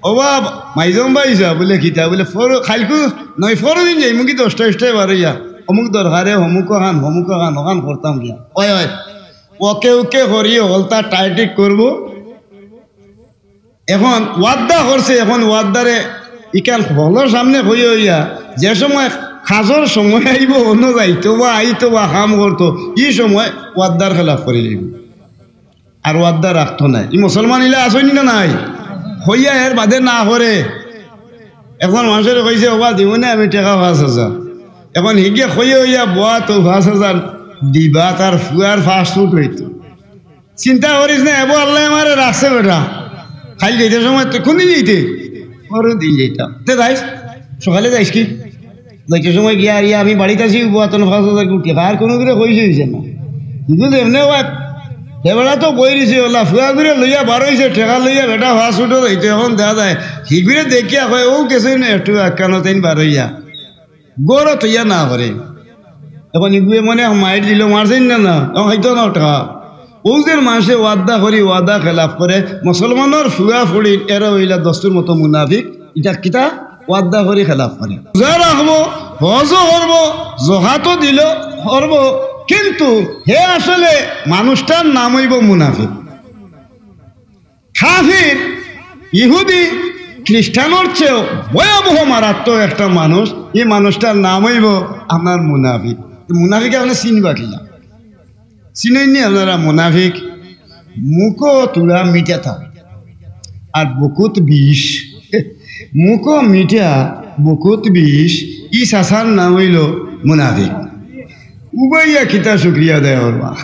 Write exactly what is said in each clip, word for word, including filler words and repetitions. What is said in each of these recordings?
"ও বা, মাইজম ভাই সাব," বুলে, "কিতা?" বুলে, "ফর-, খাইলকু নয়, ফরদিন যাইমুগি দশটা ইস্টায় বারইয়া, অমুক দরকারে, হমুক খান, হমুক খান, অখান করতাম গিয়া।" ওই, ওই, ওকে ওকে করি, হকলতা টাইট ঠিক করবো। এখন ওয়াদা করছে, এখন ওয়াদারে ইখান হকলর সামনে কইয়া অইয়া, যে সময় কাজর সময় আইবো, অন্য যাইতো বা আইতো বা কাম করতো, ই সময় ওয়াদার খেলাফ করি যাইবো। আর ওয়াদা রাখতো নায়। ই মুসলমান ইলা আছইন না নাই? কইয়া এর বাদে না করে। একজন মানষরে কইছে, "ওবা দিমু নে আমি টেকা পাঁচ হাজার।" এখন হিগে কইয়া অইয়া বওয়া তো পাঁচ হাজার দিবা, তার ফুয়ার ফাস্ট ফুড অইতো। চিন্তা করিস না, এবো আল্লায় আমারে রাখছে বেটা। খাইল যাইতে সময় তো কুনদিন যাইতে? পরর দিন যাইতাম। তে যাইস, সকালে যাইস কি? যাইতে সময় গিয়া আর ইয়া আমি বাড়িত আছি, উবা তন পাঁচ হাজার গুটি। আর কুনু করে কইছে অইছে না। কিন্তু এমনে ওয়া, এ বেটা তো বই রইছে, ওলা ফুয়া করে লইয়া বার অইছে, টেকা লইয়া বেটা ফাস্ট ফুডো যাইতো। এখন দেখা যায়, হিগুরে দেখিয়া কয়, "ও গেছে না একটু একখানো তাইন বার অইয়া।" গরো তৈয়া না করে। এখন ইগুয়ে মনে হয় মাইর দিল, মারছেন না, না, এখন হয়তো না ওটা। ওদের মানষে ওয়াদা করি, ওয়াদা খেলাফ করে, মুসলমানর ফুয়া ফুড়ি এরা অইলা দস্তুর মতো মুনাফিক। ইটা কিতা? ওয়াদা করি খেলাফ করে। রোজা রাখবো, হজও করবো, জকাতও দিল, করবো, কিন্তু হে আসলে মানুষটার নাম অইবো মুনাফিক। কাফির, ইহুদি, খ্রিস্টানর চেয়েও ভয়াবহ মারাত্মক একটা মানুষ। ই মানুষটার নাম অইবো আপনার মুনাফিক। ই মুনাফিক আপনে চিনবা কিলা? চিনইননি আপনারা মুনাফিক? মুখো তুরা মিঠা থাক, আর বুকুত বিষ। মুখো মিঠা, বুকুত বিষ। ই চাচার নাম অইলো মুনাফিক। উবাইয়া কিতা শুক্রিয়া আদায় করবা?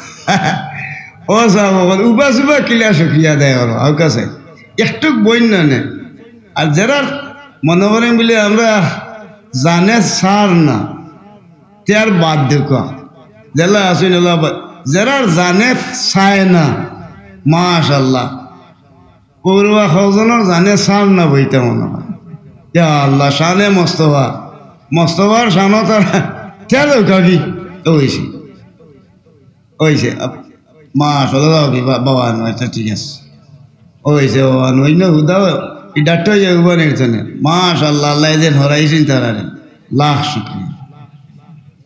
ও সাব অকল, উবা সুবা কিলা শুক্রিয়া আদায় করবা? অউ কাছে একটুক বইন না নে। আর যেরার মনে করেন বলে আমরা জানে সার না, তে আর বাদ দেউক্কা। যেলা আছইন এলা বা-, যেরার জানে চায় না, মাশাআল্লাহ। পৌরবা কজনর জানে সার না বইতা মনে হয়। ইয়া আল্লাহ, শানে মোস্তফা। মোস্তফার শানো তারা তেল উকাবি। অইছে। অইছে। আপ-, মাশাআল্লাহ, বা-, বাবা আনোয়ার, আচ্ছা, ঠিক আছে। অইছে, বাবা আনোয়ার, ইনো হুদা, ই ডাক্তার ইয়া উবা নির্জনে। মাশাআল্লাহ, আল্লাহ যেন হরাইছইন তারারে। লাখ শুকরিয়া।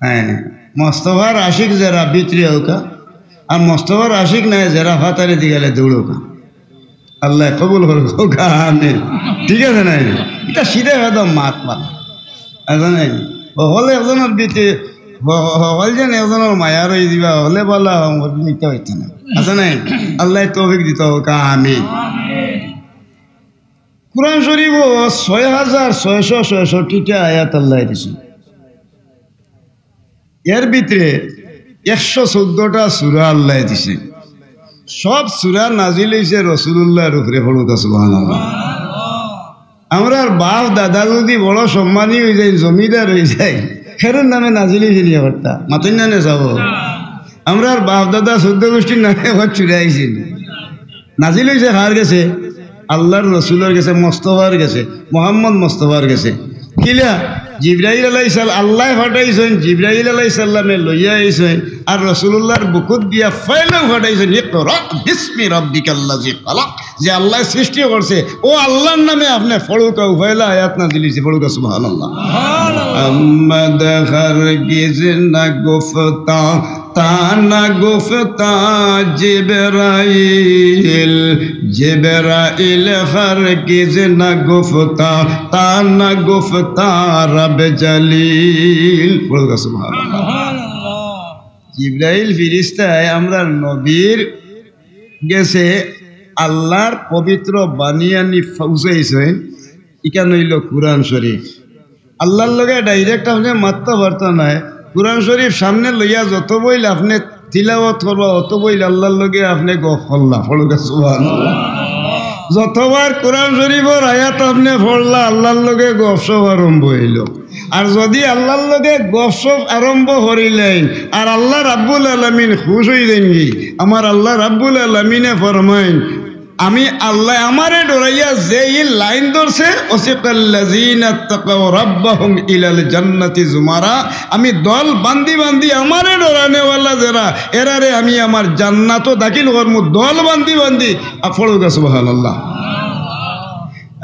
হ্যাঁ, মোস্তফার আশিক যেরা ভিতরে অউকা, আর মোস্তফার আশিক নায় যেরা ফাতারে দিগালে দৌড়উকা। আল্লাহ কবুল করুক, আমিন। ঠিক আছে না? ইটা সিধা একদম মাত মাত। আছে না? অকলে একজনর ভিতরে, অ-, অ-, অকল যেন একজনর মায়া রই দিবা, অকলে বলা, নিতে হইতো না। আছে না? আল্লাহ তৌফিক দিতা অউকা, আমিন। কোরআন শরীফো ছয় হাজার ছয়শো ছয়ষট্টিটা আয়াত আল্লাহ দিছে। এর ভিতরে একশো চৌদ্দটা সূরা আল্লাহ দিছে। সব সূরা নাজিল অইছে রাসূলুল্লাহর উপরে, পড়ুক্কা সুবহানাল্লাহ। আমরার বাপ দাদা যদি বড় সম্মানী অই যায়, জমিদার অই যায়, হেরর নামে নাজিল অইছে নি অকটা? মাতইন না নে সাব। আমরার বাপ দাদা চৌদ্দ গুষ্টির নামে অকটা চুরাইছিল। নাজিল অইছে কার গেছে? আল্লাহর রসুলর গেছে, মোস্তফার গেছে, মোহাম্মদ মোস্তফার গেছে। কিলা? জিব্রাইল আলাইহিস সালাম, আল্লায় ফাটাইছইন, জিব্রাইল আলাইহিস সালামে লইয়া আইছইন, আর রাসূলুল্লাহর বুকুত দিয়া ফাইলাও ফাটাইছইন, "ইকরা বিসমি রাব্বিকাল্লাযী খালাক।" যে আল্লায় সৃষ্টি করছে, অউ আল্লাহর নামে আপনে পড়ুক্কা, অউ ফাইলা আয়াত নাজিল অইছে, পড়ুক্কা সুবহানাল্লাহ। আহমদ হরগিজ না গুফতা তা না গুফতা জিবরাইল, জিবরাইল হরগিজ না গুফতা তা না গুফতা রব জলিল। পড়ুক্কা সুবহানাল্লাহ। জিবরাইল ফিরিস্তায় আমরার নবীর গেছে আল্লাহর পবিত্র বাণী আনি পৌঁছাইছইন। ইখান অইলো কোরআন শরীফ। আল্লাহর লগে direct আপনে মাততা পারতা নায়। কোরআন শরীফ সামনে লইয়া যত বইল আপনে তিলাওয়াত করবা, অত বইল আল্লাহর লগে আপনে গফ করলা। পড়ুক্কা সুবহানাল্লাহ। যতবার কোরআন শরীফর আয়াত আপনে পড়লা, আল্লাহর লগে গফসফ আরম্ভ অইলো। আর যদি আল্লাহর লগে গফসফ আরম্ভ করিলাইন, আর আল্লাহ রাব্বুল আলামিন খুশ অই যাইনগি, আমার আল্লাহ রাব্বুল আলামিনে ফরমাইন, আমি আল্লায় আমারে ডরাইয়া যে ই লাইন ধরছে, ওয়াসিকাল্লাযীনা ইত্তাকাউ রাব্বাহুম ইলাল জান্নাতি জুমারা, আমি দল বান্দি বান্দি আমারে ডরানেওয়ালা যেরা, এরারে আমি আমার জান্নাতো দাখিল করমু, দল বান্দি বান্দি। আ, পড়ুক্কা সুবহানাল্লাহ।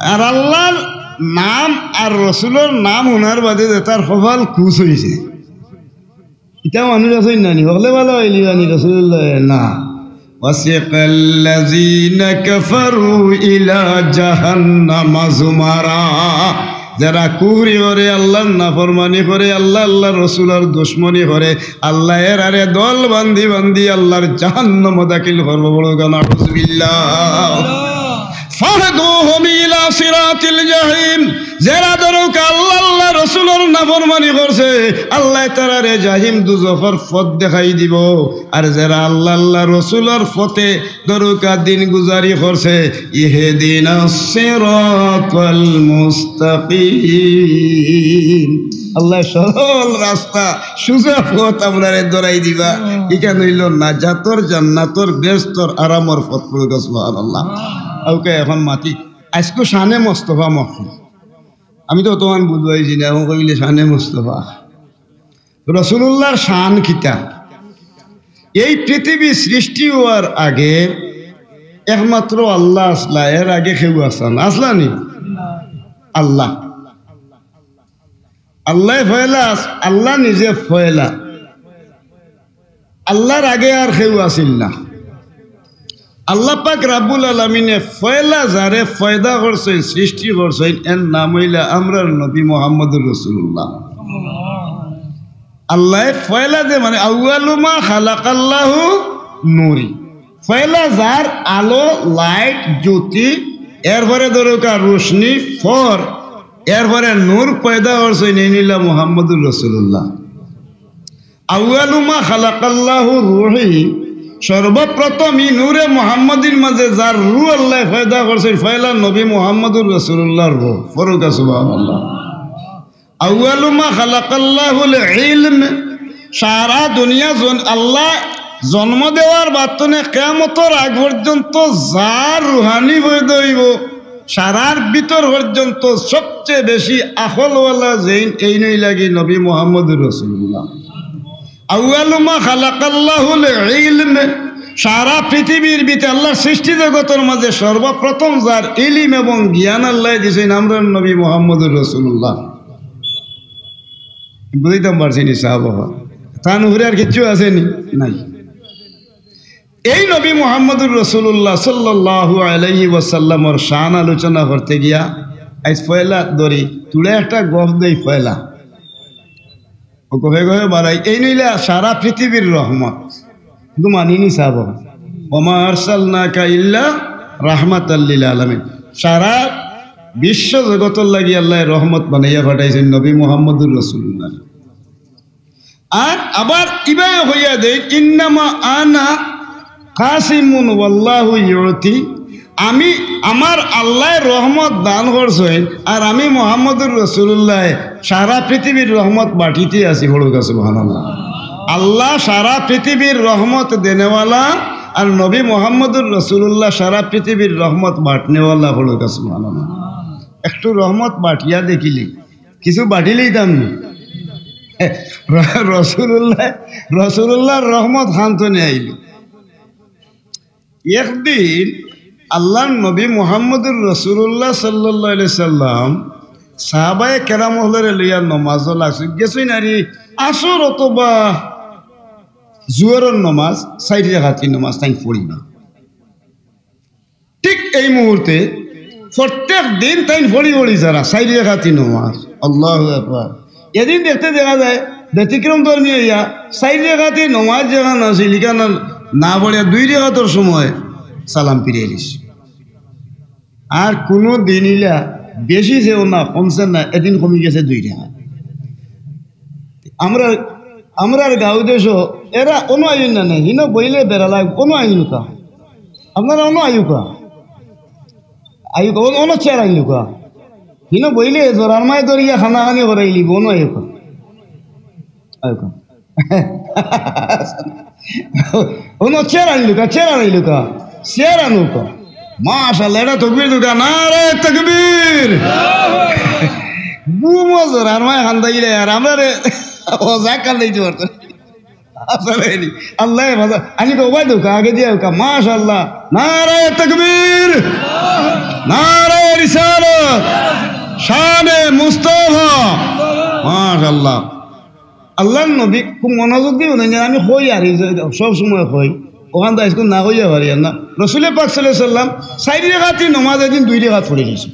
আর আল্লাহর নাম আর রসুলর নাম হুনার বাদে যে তার কপাল কুচ অইছে, ইতা মানুষ আছইন না নি? হকলে ভালা অইলিবা নি রসুলুল্লাহ? না। وسيق الذين كفروا إلى جهنم زمرا। যারা কুফরি করে, আল্লাহর নাফরমানি করে, আল্লাহ, আল্লাহর রসুলর দুশমনি করে, আল্লাহ এরারে দল বান্ধি বান্ধি আল্লাহর জাহান্নামো দাখিল করবো। বড় গান, আউযুবিল্লাহ। فاهدوهم إلى صراط الجحيم। যারা ধরুক আল্লাহ, আল্লাহ রসুলর নাফরমানি করছে, আল্লাহ তারারে জাহিম দুজখর পথ দেখাই দিবো। আর যারা আল্লাহ, আল্লাহ রসুলর পথে ধরুকা দিন গুজারি করছে, اهدنا الصراط المستقيم। আল্লাহ সরল রাস্তা, সুজা পথ আমরারে ধরাই দিবা। ইখান অইলো নাজাতর, জান্নাতর, বেহেস্তর, আরামর পথ। পড়ুকা সুবহানাল্লাহ। ওকে, এখন মাতি আইজকু শানে মোস্তফা মহফিল। আমি তো অতখান বুঝাইছি না, এখন কইলে শানে মোস্তফা। রসুলুল্লাহর শান কিতা? এই পৃথিবী সৃষ্টি হওয়ার আগে একমাত্র আল্লাহ আছলা, এর আগে কেউ আছলা না, আছলা নি? আল্লাহ, আল্লাহ পয়লা আছ-, আল্লাহ নিজে পয়লা, আল্লাহর আগে আর কেউ আছিল না। আল্লাহ পাক রাব্বুল আলামিনে পয়লা যারে পয়দা করছইন, সৃষ্টি করছইন, এর নাম অইলা আমরার নবী মুহাম্মদুর রাসূলুল্লাহ। আল্লাহ পয়লা যে, মানে, আউয়ালু মা খালাকাল্লাহু নূরি, পয়লা যার আলো, লাইট, জ্যোতি, এরপরে ধরুকা রোশনি, ফর, এরপরে নূর পয়দা করছইন, এইন অইলা মুহাম্মদুর রাসূলুল্লাহ। আউয়ালু মা খালাকাল্লাহু রুহি, সর্বপ্রথম ই নূরে মুহাম্মদীর মাঝে যার রুহ আল্লাহ পয়দা করছইন, পয়লা নবী মুহাম্মদুর রাসূলুল্লাহর রুহ। পড়ুকা সুবহানাল্লাহ। আউয়ালু মা খালাকাল্লাহুল ইলম, সারা দুনিয়া জন-, আল্লাহ জন্ম দেওয়ার বাদ তনে কিয়ামতর আগ পর্যন্ত যার রুহানি পয়দা অইবো, সারার ভিতর পর্যন্ত সবচেয়ে বেশি আকলওয়ালা যেইন, এইন অইলা গি নবী মুহাম্মদুর রাসূলুল্লাহ। আউয়ালু মা খালাকাল্লাহুল ইলম, সারা পৃথিবীর ভিতরে আল্লাহর সৃষ্টি জগতর মাঝে সর্বপ্রথম যার ইলিম এবং জ্ঞান আল্লাহ দিছইন আমরার নবী মুহাম্মদুর রাসূলুল্লাহ। বুঝাইতাম পারছি নি সাহাবা? তান উপরে আর কিচ্ছু আছে নি? নাই। এই নবী মুহাম্মদুর রাসূলুল্লাহ সাল্লাল্লাহু আলাইহি ওয়াসাল্লামর শান আলোচনা করতে গিয়া আইজ পয়লা ধরি, তুলে একটা গফ দেই পয়লা। ও গফে গফে বাড়াই, এইন অইলা সারা পৃথিবীর রহমত। কিন্তু মানিনি সাহাবা, "ওমা আরসালনাকা ইল্লা রাহমাতাল লিল আলামিন।" সারা বিশ্ব জগতর লাগি আল্লাহ রহমত বানাইয়া পাঠাইছইন নবী মুহাম্মদুর রাসূলুল্লাহ। আর আবার ইবায় কইয়া দেইন, "ইন্নামা আনা কাসিমুন ওয়াল্লাহু ইউতি।" আমি, আমার আল্লাহ রহমত দান করছইন, আর আমি মুহাম্মদুর রাসূলুল্লাহ সারা পৃথিবীর রহমত বাটিতে আছি। পড়ুকা সুবহানাল্লাহ। আল্লাহ সারা পৃথিবীর রহমত দেনেওয়ালা, আর নবী মুহাম্মদুর রাসূলুল্লাহ সারা পৃথিবীর রহমত বাটনেওয়ালা। পড়ুকা সুবহানাল্লাহ। একটু রহমত বাটিয়া দেখিলি, কিছু বাটিলেই দাম নেই। র-, রসুলুল্লাহ, রসুলুল্লাহর রহমত খান তনে আইল। একদিন আল্লাহর নবী মুহাম্মদুর রাসূলুল্লাহ সাল্লাল্লাহু আলাইহি সাল্লাম সাহাবায়ে কেরাম অকলরে লইয়া নমাজো লাগছইন, গেছইন আর ই আসর অথবা জুহরর নমাজ, চাইর রাকাতি নমাজ তাইন পড়িবা। ঠিক এই মুহূর্তে প্রত্যেক দিন তাইন পড়ি পড়ি যারা চাইর রাকাতি নমাজ। আল্লাহু আকবার। এদিন দেখতে দেখা যায় ব্যতিক্রম ধর্মী অইয়া চাইর রাকাতি নমাজ যেখান আছিল, ইখান না পড়িয়া দুই রাকাতর সময় সালাম ফিরাইলিছে। আর কুনু দিন ইলা বেশি যেও না, কমছে না, এদিন কমি গেছে দুই রাকাত। আমরা, আমরার গাঁও দেশো এরা অনো আইন না, না, হিনো বইলে বেড়া লাগ, অনো আইন কা। আপনারা অনো আইউকা। আইউকা, অনো, অনো চেয়ার আইলুকা। হিনো বইলে জরার মায় ধরিয়া খানাখানি করাইলিব, অনো আইউকা। আইউকা। অনো চেয়ার আইলুকা, চেয়ার আইলুকা। চেয়ার আনুকা। মাশাআল্লাহ, এটা তকবীর দুকা। নারায়ে তাকবীর। ঘুমো জরার মায় খান্দাইলে আর আমরারে অজাক খান্দাইতে পারতো না। আসলে নি, আল্লাহ হেফাজত। আমি তো ওবায় দৌকা, আগে দিয়া দৌকা। মাশাআল্লাহ। নারায়ে তাকবীর, নারায়ে রিসালাত, শানে মুস্তাফা। মাশাআল্লাহ। আল্লাহর নবী খুব মনোযোগ দিয়া হুনইন, আমি কই আর এই যে সব সময় কই, অখান তো আইজকু না কইয়া পারি আর না। রসুলে পাক সাল্লাল্লাহু আলাইহি ওয়াসাল্লাম চাইর রেকাতি নমাজ একদিন দুই রেকাত পড়ি গেছে।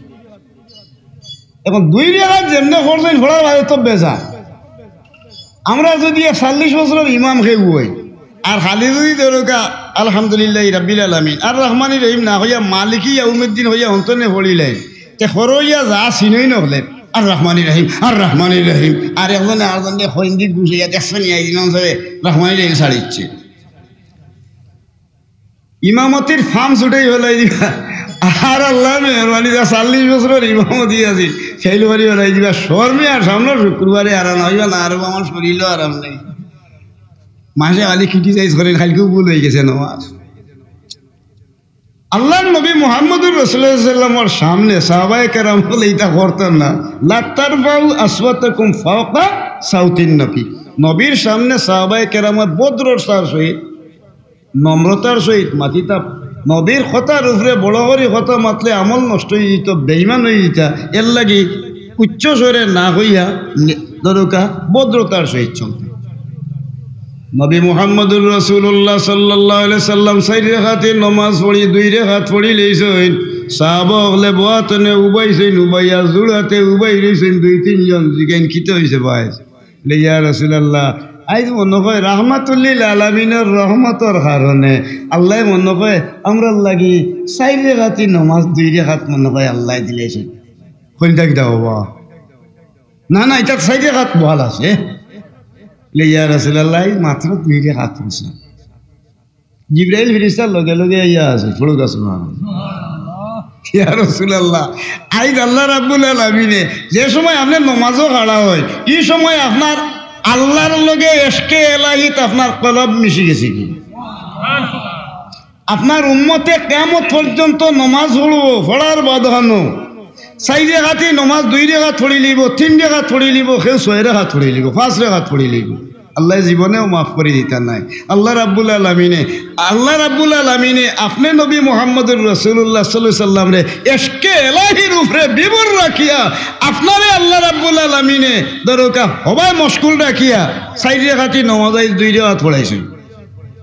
এখন দুই রেকাত যেমনে পড়ছইন, পড়ার বাদে তো বেজার। আমরা যদি এক চল্লিশ বছরর ইমাম কেউ অই, আর খালি যদি ধরউক্কা আলহামদুলিল্লাহি রাব্বিল আলামিন আর রহমানির রহিম না কইয়া মালিকি ইয়াউমিদ্দিন কইয়া অন্তনে পড়িলাইন, তে করইয়া যা চিনইন অকলে আর রহমানির রহিম, আর রহমানির রহিম, আর একজনে আরজনরে কইন্দি গুছাইয়া দেখছনি আইজ ইমাম সাবে রহমানির রহিম ছাড়িচ্ছে। ইমামতির ফাম ছুটাই ফালাই দিবা। আর আল্লাহর মেহেরবানি, যা চল্লিশ বছরর ইমামতি আছিল, ফেইল করি ফালাই দিবা। শরমে আর সামনর শুক্রবারে আর না অইবা না, আর আমার শরীরও আরাম নাই। মাসে খালি criticize করেন, কাইলকেও ভুল অই গেছে নমাজ। আল্লাহর নবী মুহাম্মদুর রাসূলুল্লাহ সাল্লাল্লাহু আলাইহি ওয়াসাল্লামর সামনে সাহাবায়ে কেরাম অকলে ইতা করতা না। লা তারফাউ আসওয়াতাকুম ফাওকা সাউতিন নবী। নবীর সামনে সাহাবায়ে কেরামে ভদ্রতার সহিত, নম্রতার সহিত মাতিতা। নবীর কথার উপরে বড় করি কথা মাতলে আমল নষ্ট অই যিতো, বেঈমান অই যিতা। এর লাগি উচ্চ স্বরে না কইয়া নি-, ধরউক্কা ভদ্রতার সহিত চলতে। নবী মুহাম্মদুর রাসূলুল্লাহ সাল্লাল্লাহু আলাইহি ওয়াসাল্লাম চাইর রেকাতি নমাজ পড়ি দুই রেকাত পড়িলাইছইন। সাহাবা অকলে বওয়াতনে উবাইছইন, উবাইয়া জুড়াতে উবাই রইছইন। দুই তিনজন জিগাইন, "কিতা অইছে ভাই?" বলে, "ইয়া রাসূলুল্লাহ, আইজ মনো কয় রাহমাতুল্লিল আলামিনর রহমতর কারণে আল্লায় মনো কয় আমরার লাগি চাইর রেকাতি নমাজ দুই রেকাত মনো কয় আল্লায় দিলাইছইন।" কইন, "তা কিতা বাবা?" "না, না, ইতা চাইর রেকাত বহাল আছে।" বলে, "ইয়া রাসূলুল্লাহ, এই মাত্র দুই রেকাত পড়ছি।" জিব্রাইল ফিরিস্তার লগে লগে আইয়া আছে, পড়ুক্কা সুবহানাল্লাহ। ইয়া রাসূলুল্লাহ, আইজ আল্লাহ রাব্বুল আলামিনে যে সময় আপনে নমাজো খাড়া অইন, ই সময় আপনার আল্লাহর লগে এশকে এলাহিত আপনার কলব মিশি গেছে কি? আপনার উম্মতে কিয়ামত পর্যন্ত নমাজ পড়বো, পড়ার বাদ হানো চাইর রেকাতি নমাজ দুই রেকাত পড়িলিবো, তিন রেকাত পড়িলিবো, কেউ ছয় রেকাত পড়িলিবো, পাঁচ রেকাত পড়িলিবো। আল্লায় জীবনেও মাফ করি দিতা নায়। আল্লাহ রাব্বুল আলামিনে, আল্লাহ রাব্বুল আলামিনে আপনে নবী মুহাম্মদুর রাসূলুল্লাহ সাল্লাল্লাহু আলাইহি ওয়াসাল্লামরে এশকে এলাহির উপরে বিভোর রাখিয়া আপনারে আল্লাহ রাব্বুল আলামিনে ধরউক্কা হবায় মশগুল রাখিয়া চাইর রেকাতি নমাজ আইজ দুই রেকাত পড়াইছইন।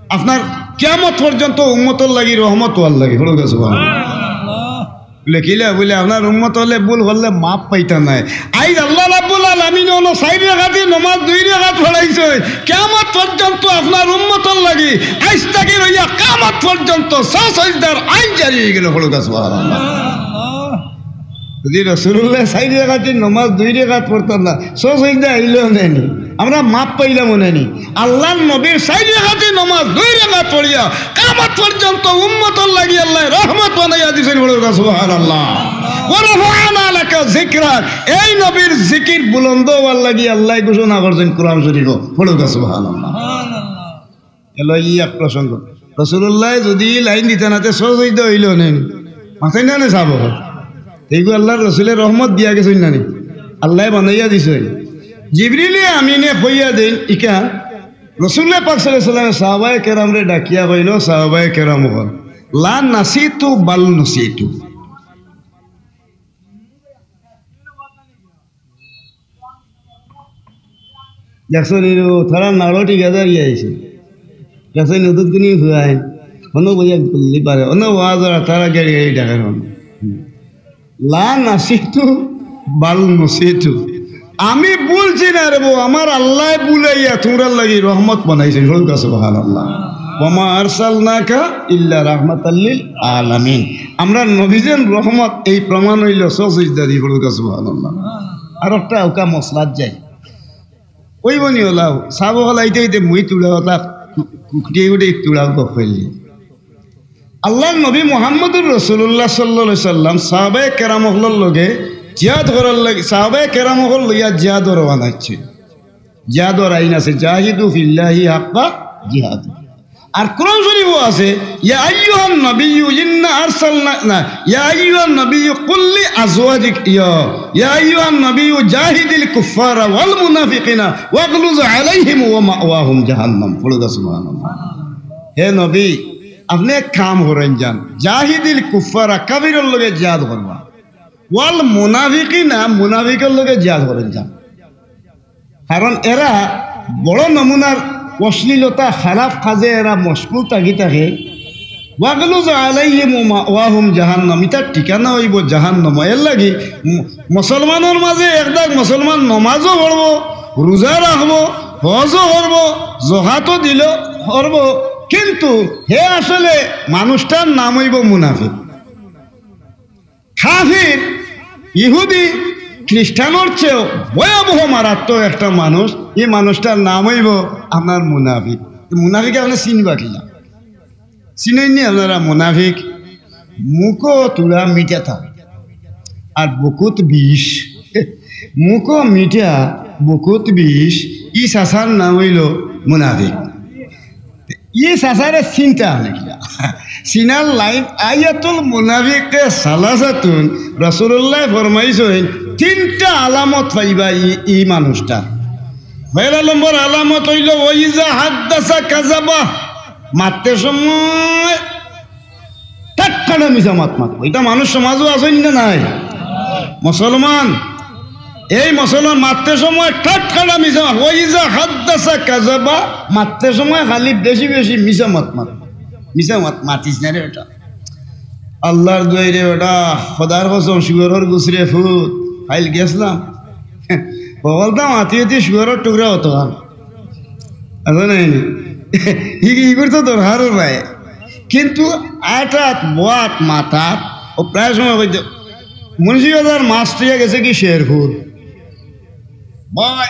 আপনার কিয়ামত পর্যন্ত উম্মতর লাগি রহমত অওয়ার লাগি। পড়ুক্কা সুবহানাল্লাহ। বলে, "কিলা?" বলে, "আপনার উম্মত অকলে ভুল করলে মাফ পাইতা নায়। আইজ আল্লাহ রাব্বুল আলামিনে অনো চাইর রেকাতি নমাজ দুই রেকাত পড়াইছইন, কিয়ামত পর্যন্ত আপনার উম্মতর লাগি আইজ থাকি লইয়া কিয়ামত পর্যন্ত সজদার আইন জারি অই গেল।" পড়ুক্কা সুবহানাল্লাহ। যদি রাসূলুল্লায় চাইর রেকাতি নমাজ দুই রেকাত পড়তা না, সজদা আইলো নানি, আমরা মাফ পাইলাম নানি। আল্লাহর নবীর চাইর রেকাতি নমাজ দুই রেকাত পড়িয়া কিয়ামত পর্যন্ত উম্মতর লাগি আল্লায় রহমত বানাইয়া দিছইন। পড়ুক্কা সুবহানাল্লাহ। ওয়া রাফা'না লাকা যিকরাক, এই নবীর জিকির বুলন্দ অওয়ার লাগি আল্লায় ঘোষণা করছইন কোরআন শরীফো। পড়ুক্কা সুবহানাল্লাহ। এলো ই এক প্রসঙ্গ। রাসূলুল্লায় যদি লাইন দিতা না, তে সজদা অইলো নানি। মাতইন না নি সাব অকল? এইগু আল্লাহর রসুলে রহমত দিয়া গেছইন নানি? আল্লায় বানাইয়া দিছইন। জিবরিলে আমিনে কইয়া দেইন, ইকা রসুলে পাক সাল্লাল্লাহু আলাইহি ওয়াসাল্লামে সাহাবায়ে কেরামরে ডাকিয়া কইলো, "সাহাবায়ে কেরাম অকল, লা নাসিতু বাল নুসিতু।" দেখছো নি রে, তারা নাড়ো ঠিক আছে, ইয়ে আইছে। দেখছো নি, দুধ গুনি খুয়ায়। অন্য বইয়া করলি পারে, অন্য ওয়াজ আর তারা গেড়ি গেড়ি ডাকের অন্য। লা নাসিতু বাল নুসিতু। আমি ভুলছি না রে বউ, আমার আল্লায় ভুলাইয়া তোমরার লাগি রহমত বানাইছইন। পড়ুক্কা সুবহানাল্লাহ। ওয়া মা আরসালনাকা ইল্লা রাহমাতাল লিল আলামিন। আমরার নবী যেন রহমত, এই প্রমাণ অইলো সজদা দি। পড়ুক্কা সুবহানাল্লাহ। আর একটা উকা মসলাত যাই। ওই বনি ওলাও, সাব অকল আইতে আইতে মুই তুড়া কথা, কু-, কুকটিয়ে উঠে তুড়া গপ অইলি। আল্লাহর নবী মুহাম্মদুর রাসূলুল্লাহ সাল্লাল্লাহু আলাইহি ওয়াসাল্লাম সাহাবায়ে কেরাম অকলর লগে জিহাদ করার লাগি, সাহাবায়ে কেরাম অকল লইয়া জিহাদো রওয়ানা অইছে। জিহাদর আইন আছে, "জাহিদু ফিল্লাহি হাক্কা জিহাদি।" আর কোরআন শরীফও আছে, ইয়া আইয়ুহান নাবিয়্যু ইন্না আরসালনা, না, ইয়া আইয়ুহান নাবিয়্যু কুল লি আজওয়াজিক, ইয়া, ইয়া আইয়ুহান নাবিয়্যু জাহিদিল কুফফারা ওয়াল মুনাফিকিনা ওয়াগলুজ আলাইহিম ওয়া মাওয়াহুম জাহান্নাম। পড়ুক্কা সুবহানাল্লাহ। হে নবী, আপনে এক কাম করইন যান, জাহিদিল কুফফারা, কাফিরর লগে জিহাদ করবা, ওয়াল মুনাফিকিনা, মুনাফিকর লগে জিহাদ করইন যান। কারণ এরা বড় নমুনার অশ্লীলতা, খারাপ কাজে এরা মশগুল থাকি থাকে। ওয়াগলুজ আলাইহিম ওয়া মাওয়াহুম জাহান্নাম, ইতার ঠিকানা অইবো জাহান্নাম। এরলাগি মু-, মুসলমানর মাঝে একদাগ মুসলমান নমাজও পড়বো, রোজা রাখবো, হজও করবো, জকাতও দিল করবো, কিন্তু হে আসলে মানুষটার নাম অইবো মুনাফিক। কাফির, ইহুদি, খ্রিস্টানর চেয়েও ভয়াবহ মারাত্মক একটা মানুষ। ই মানুষটার নাম অইবো আপনার মুনাফিক। মুনাফিক আপনে চিনবা কিলা? চিনইননি আপনারা মুনাফিক? মুখো থুড়া মিঠা থাকে, আর বুকুত বিষ। মুখো মিঠা, বুকুত বিষ, ই চাচার নাম অইলো মুনাফিক। ই চাচারে চিনতা অনে কিলা? চিনার লাইন, আয়াতুল মুনাফিকে সালাসাতুন, রাসূলুল্লায় ফরমাইছইন, তিনটা আলামত পাইবা ই, ই মানুষটার। পয়লা নম্বর আলামত অইলো, ওয়াইজা হাদ্দাসা কাযাবা, মাততে সময় ঠাট্টা মিছা মাত মাতবো। ইতা মানুষ সমাজও আছইন না নাই? মুসলমান, এই মুসলমান মাততে সময় ঠাট্টা মিছা মাত। ওয়াইজা হাদ্দাসা কাযাবা, মাততে সময় খালি বেশি বেশি মিছা মাত মাত। মিছা মাত মাতিস না রে বেটা। আল্লার দোয়াই রে বেটা, খোদার কসম, শুয়োরর গুসরে ফুত। কাইল গেছলাম, হকলতা মাতি মাতি শুয়োরর টুকরা অতখান। আছে না নি? ই, ইগুর তো দরকারও নাই। কিন্তু আটাত, বওয়াত, মাতাত, ও প্রায় সময় কইতো, মুন্সিবাজার মাছ থইয়া গেছে কি শেরপুর। ভাই,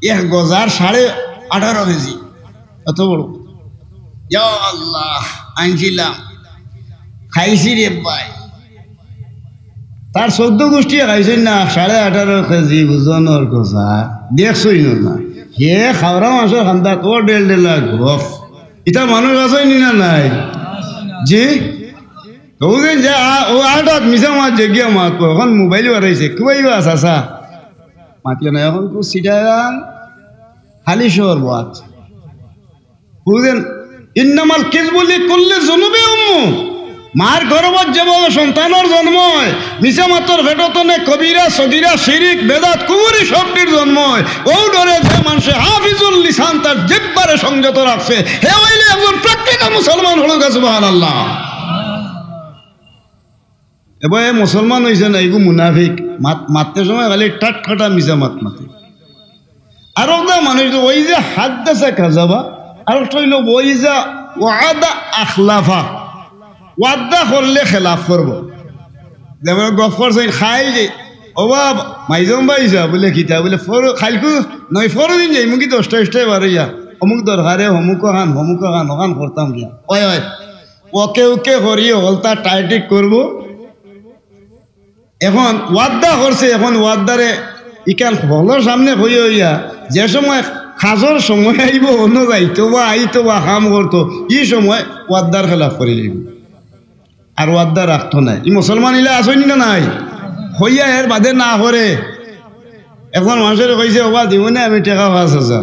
এক গজার সাড়ে আঠারো কেজি, অত বড়। ইয়া আল্লাহ, আনছিলাম, খাইছি রে ভাই। তার চৌদ্দ গুষ্টিয়ে খাইছইন না, সাড়ে আঠারো কেজি ওজনর গজা, দেখছইন না? হে খাওরা মাছর খান্দাত ও ডেল ডেলা গফ। ইতা মানুষ আছইন নি না নাই? জি? ও যে যা, ও আটাত মিছা মাত যেগিয়া মাত, অখন মোবাইল বাড়াইছে, কুবাইবা চাচা। মাতিও না, অখন কু চিটাগাং, হালিশহর বওয়াত। বুঝেন? ইন্নামাল কিযবু লিকুল্লি যুনুবি উম্মু। মার গর্ভত যেভাবে সন্তানর জন্ম অয়, মিছা মাতর পেটো তনে কবিরা, সগিরা, শিরিক, বেদাত, কুফুরি সবটির জন্ম অয়। অউ ডরে যে মানষে হাফিজুল লিসান তার জিব্বারে সংযত রাখছে, হে অইলে একজন প্রকৃত মুসলমান। পড়ুক্কা সুবহানাল্লাহ। এবার এ মুসলমান অইছে না, এগু মুনাফিক। মাত-, মাততে সময় খালি ঠাট্টা মিছা মাত মাতে। আর একটা মানুষ তো ওয়াইজা হাদ্দাসা কাযাবা, আর একটা অইলো ওয়াইজা ওয়াদা আখলাফা, ওয়াদা করলে খেলাফ করবো। যেমন গফ করছইন, খাইল যে, "ও বাবা, মাইজম ভাই যা," বুলে, "কিতা?" বুলে, "ফর-, খাইলকু নয়, ফরদিন যাইমু গি দশটা ইশটায় বারইয়া, অমুক দরকারে, অমুক অখান, অমুক অখান, অখান করতাম গিয়া।" ওই, ওই, ওকে ওকে করি, হকলতা টাইট ঠিক করবো। এখন ওয়াদা করছে, এখন ওয়াদারে ইখান হকলর সামনে কইয়া অইয়া, যে সময় কাজর সময় আইবো, অনো যাইতো বা আইতো বা কাম করতো, ই সময় ওয়াদার খেলাফ করি যাইবো। আর ওয়াদা রাখতো নায়। ই মুসলমান ইলা আছইন না নাই? কইয়া এর বাদে না করে। একজন মানষরে কইছে, "ওবা দিমু নে আমি টেকা পাঁচ হাজার।"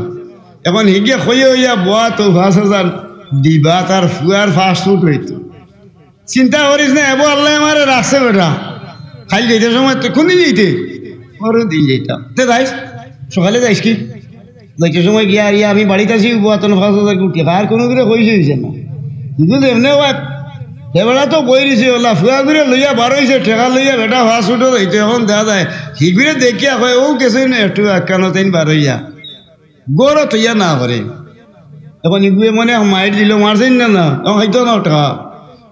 এখন হিগে কইয়া অইয়া বওয়াত পাঁচ হাজার দিবা, তার ফুয়ার পাসপোর্ট অইতো। চিন্তা করিস না, এবো আল্লায় আমারে রাখছে বেটা। খাইল যাইতে সময় তুই কুনদিন যাইতে? পরর দিন যাইতাম। তে যাইস, সকালে যাইস কি? যাইতে সময় গিয়া আর ইয়া আমি বাড়িত আছি, বওয়াত পাঁচ হাজার কোটি, আর কুনুগুরে কইছে অইছে না। কিন্তু এমনে ওবা, হে বেটা তো বই রইছে, অলা ফুয়াগুরে লইয়া বারইছে, টেকা লইয়া বেটা পাসপোর্টো যাইতো। এখন দেখা যায়, হিগুরে দেখিয়া কয়, "অউ গেছে না একটু একখানো তাইন বারইয়া।" গরো থইয়া না করে। এখন ইগুয়ে মনে হয় মাইর দিল, মারছইন না, না, এখন খাইতো না ওটা।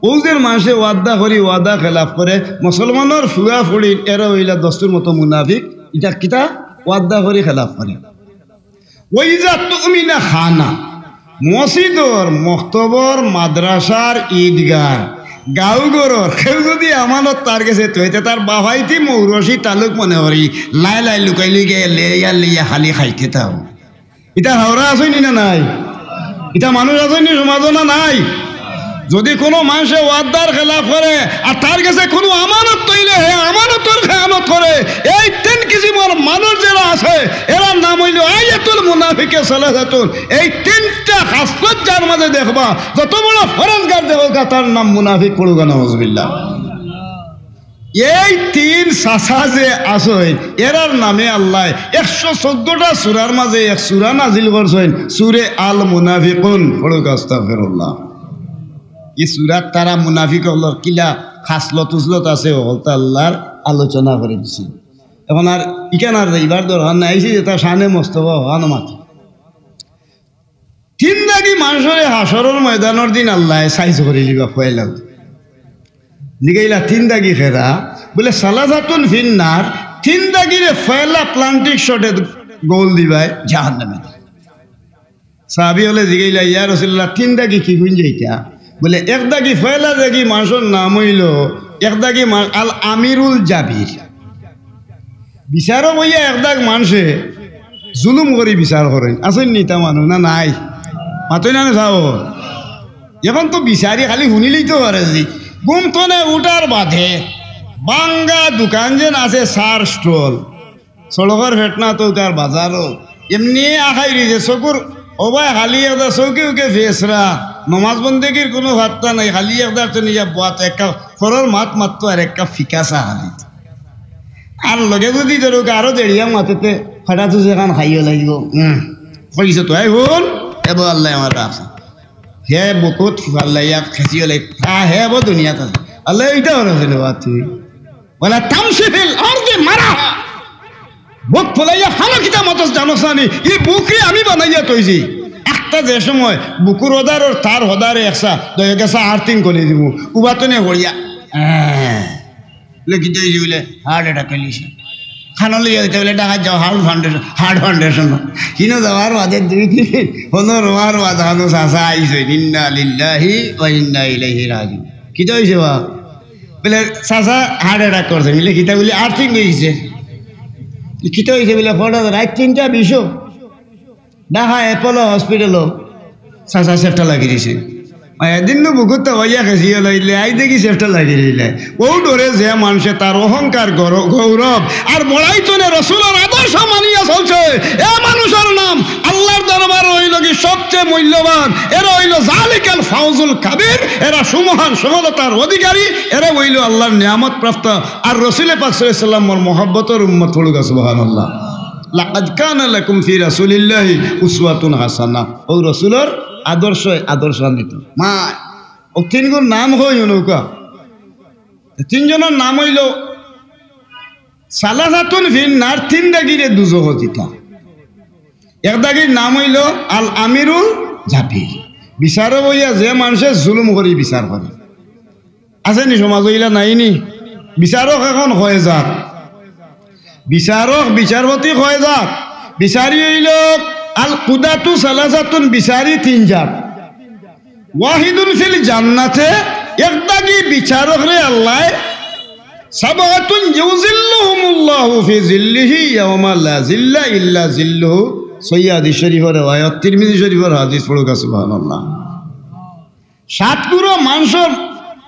অউ যে মানষে ওয়াদা করি, ওয়াদা খেলাফ করে, মুসলমানর ফুয়া ফুড়ি, এরা অইলা দস্তুর মতো মুনাফিক, ইটা কিতা? ওয়াদা করি খেলাফ করে। ওয়াইজা তুমিনা খানা, মসজিদর, মক্তবর, মাদ্রাসার, ঈদগার, গাঁও ঘরর, কেউ যদি আমানত তার গেছে থইতে তার বাফাইতি মৌরসি তালুক মনে করি, লাই লাই লুকাই লুকাই লেয়া লেয়া খালি খাইতে থাও। ইতা হাওরা আছইন নি না নাই? ইতা মানুষ আছইন নি সমাজো না নাই? যদি কুনু মানষে ওয়াদার খেলাফ করে আর তার গেছে কুনু আমানত থইলে হে আমানতর খেয়ানত করে, এই তিন কিসিমর মানুষ যেরা আছে, এরার নাম অইলো আয়াতুল মুনাফিকে সালাসাতুন। এই তিনটা খাসলত যার মাঝে দেখবা, যত বড় ফরেজগার দেখউক্কা, তার নাম মুনাফিক। পড়ুক্কা নাউজুবিল্লাহ। এই তিন চাচা যে আছইন, এরার নামে আল্লায় একশো চৌদ্দটা সূরার মাঝে এক সূরা নাজিল করছইন, সূরা আল মুনাফিকুন। পড়ুক্কা আস্তাগফিরুল্লাহ। ই সূরাত তারা মুনাফিক অকলর কিলা খাসলত উসলত আছে, অকলতা আল্লায় আলোচনা করি দিছইন। অখন আর ইখান আর যাইবার দরকার নাই, আইছি যেতা শানে মোস্তফা অখানো মাত্র। তিন দাগি মানষরে হাশরর ময়দানর দিন আল্লায় সাইজ করিলিবা পয়লা। জিগাইলা, "তিন দাগি কেরা?" বুলে, "সালাসাতুন ফিন্নার।" তিন দাগিরে পয়লা প্লান্টিক শটে গোল দিবায় জাহান্নামে। সাহাবি অকলে জিগাইলা, "ইয়া রাসুলুল্লাহ, তিন দাগি কিগুইন যাইতা?" বুলে, "এক দাগি, পয়লা দাগি মানষর নাম অইলো, এক দাগি মা-, আল আমিরুল জাবির।" বিচারো বইয়া এক দাগ মানষে জুলুম করি বিচার করইন। আছইন নি ইতা মানুষ না নাই? মাতইন না নি চাও? অখন তো বিচারি খালি হুনিলেই তো পারে জি। ঘুম থনে উঠার বাদে ভাঙ্গা দোকান যেন আছে, চার স্টল, সড়কর ফেটনা তো তার বাজারো, এমনি আখাই রইছে চকুর, ও ভাই, খালি একটা চউখে উখে ফেসরা, নমাজ বন্দেগির কুনু পাত্তা নাই, খালি একটা তো নিজে বওয়াত, একটা ফরর মাত মাততো আর একটা ফিকা চা খালি। আর লগে যদি ধরুক আরো দেড়িয়া মাতেতে ফাটা তুসে খান খাইও লাগবো। হুম, কইছে তো, এই হুন, এবো আল্লায় আমার রাখছে। হে বুকুত ফাল্লাইয়া খেসিও লাগ, তা হে এবো দুনিয়াত আছে। আল্লায় ইটা ওরা ছিল বাতি। ওয়ালা তামশি ফিল আরদি মারাহা। বুক ফুলাইয়া ফানো কিতা মতস জানোস না নি? ই বুকরে আমি বানাইয়া তৈছি। একটা যে সময় বুকুর হদারর তার হদারে একসা দয়ে গেছা আর্থিং করি দিমু। উবাতনে হরিয়া। আহ। বুলে, "কিতা অইছে?" বুলে, "হার্ট অ্যাটাক করিলিছে।" খানো লইয়া দিতে বুলে, "ঢাকা যাও, heart foundation, heart foundation." Hino যাওয়ার বাদে দুই দিন, হনো রোয়ার বাদ, হনো চাচা আইছে, "ইন্না লিল্লাহি ওয়া ইন্না ইলাইহি রাজিউন।" "কিতা অইছে বা?" বুলে, "চাচা হার্ট অ্যাটাক করছে।" বুলে, "কিতা?" বুলে, "আর্থিং অইছে।" "কিতা অইছে?" বুলে, "ফটো রাইত তিনটা বিশো।" ঢাকা অ্যাপোলো হসপিটালো চাচা সেফটা লাগি দিছে। এদিন নু বুকুত্তা হইয়া খেসিও লইলে, আই দেখি সেফটা লাগি দিলে। ও ডরে যে মানষে তার অহংকার, গর-, গৌরব আর বড়াই তনে রসুলর আদর্শ মানিয়া চলছে, এ মানুষর নাম আল্লার দরবারো অইলো কি সবচেয়ে মূল্যবান। এরা অইলো জালিকাল ফাউজুল কাবির, এরা সুমহান সফলতার অধিকারী, এরা অইলো আল্লার নিয়ামত প্রাপ্ত। আর রসুলে পাক সাল্লাল্লাহু আলাইহি ওয়াসাল্লামর মহব্বতর উম্মত। পড়ুক্কা সুবহানাল্লাহ। লাকাদ কানা লাকুম ফি রাসূলিল্লাহি উসওয়াতুন হাসানাহ। অউ রসুলর আদর্শ, আদর্শান্বিত। মা, অউ তিনগুর নাম অইলো নৌকা। তিনজনর নাম অইলো সালাসাতুন ফিন নার, তিন দাগিরে দুজখো যিতা। এক দাগির নাম অইলো আল আমিরুল জাবির। বিচারো বইয়া যে মানষে জুলুম করি বিচার করে। আছে নি সমাজো ইলা নাই নি? বিচারক অখন কয় জাত। বিচারক, বিচারপতি কয় জাত। বিচারি অইলো আল কুদাতু সালাসাতুন, বিচারি তিন জাত। ওয়াহিদুন ফিল জান্নাতে, এক দাগি বিচারকরে আল্লায় সাবাতুন ইউজিল্লুহুমুল্লাহু ফি জিল্লিহি ইয়াওমা লা জিল্লা ইল্লা জিল্লুহু। সহিহ হাদিস শরিফর রেওয়ায়ত, তিরমিজি শরিফর হাদিস। পড়ুক্কা সুবহানাল্লাহ। সাত গুরু মানষর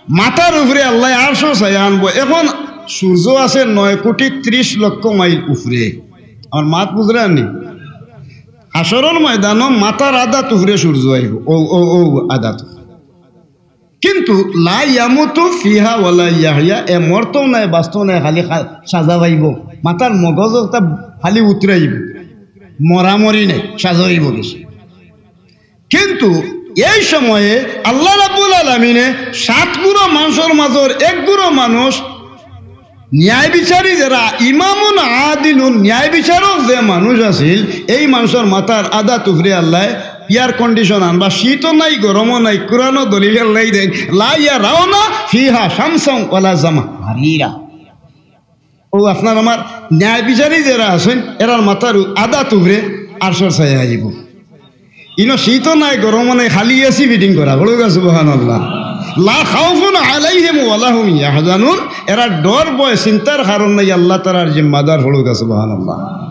মাথার উপরে আল্লায় আরশর ছায়া আনবো। অখন সূর্য আছে নয় কোটি ত্রিশ লক্ষ মাইল উপরে। আমার মাত বুঝরা নি? হাশরর ময়দানো মাথার আদাত উপরে সূর্য আইবো। অউ, অউ, অউ আদাত। কিন্তু লা ইয়ামুতু ফিহা ওয়ালা ইয়াহইয়া, এ মরতও নায়, বাচতও নায়, খালি খা-, সাজা পাইবো। মাথার মগজ অকটা খালি উতরাইবো, মরামরি নাই, সাজা অইবো বেশি। কিন্তু এই সময়ে আল্লাহ রাব্বুল আলামিনে সাত গুরু মানষর মাজর এক গুরু মানুষ ন্যায় বিচারি যেরা, ইমামুন আদিলুন, ন্যায় বিচারক যে মানুষ আছিল, এই মানষর মাথার আদাত উপরে আল্লায় air condition আনবা, শীতও নাই, গরমও নাই। কুরআনো দলিল আল্লায় দেইন, লা ইয়ারাউনা ফিহা শামসান ওয়ালা জামহারিরা। অউ আপনার আমার ন্যায় বিচারি যেরা আছইন, এরার মাথার উ-, আদাত উপরে আরশর ছায়া আইবো। ইনো শীতও নাই, গরমও নাই, খালি এসি ফিটিং করা। পড়ুক্কা সুবহানাল্লাহ। লা খাউফুন আলাইহিম ওয়ালা হুম ইয়াহজানুন। এরার ডর ভয় চিন্তার কারণ নাই, আল্লাহ তারার জিম্মাদার। পড়ুক্কা সুবহানাল্লাহ।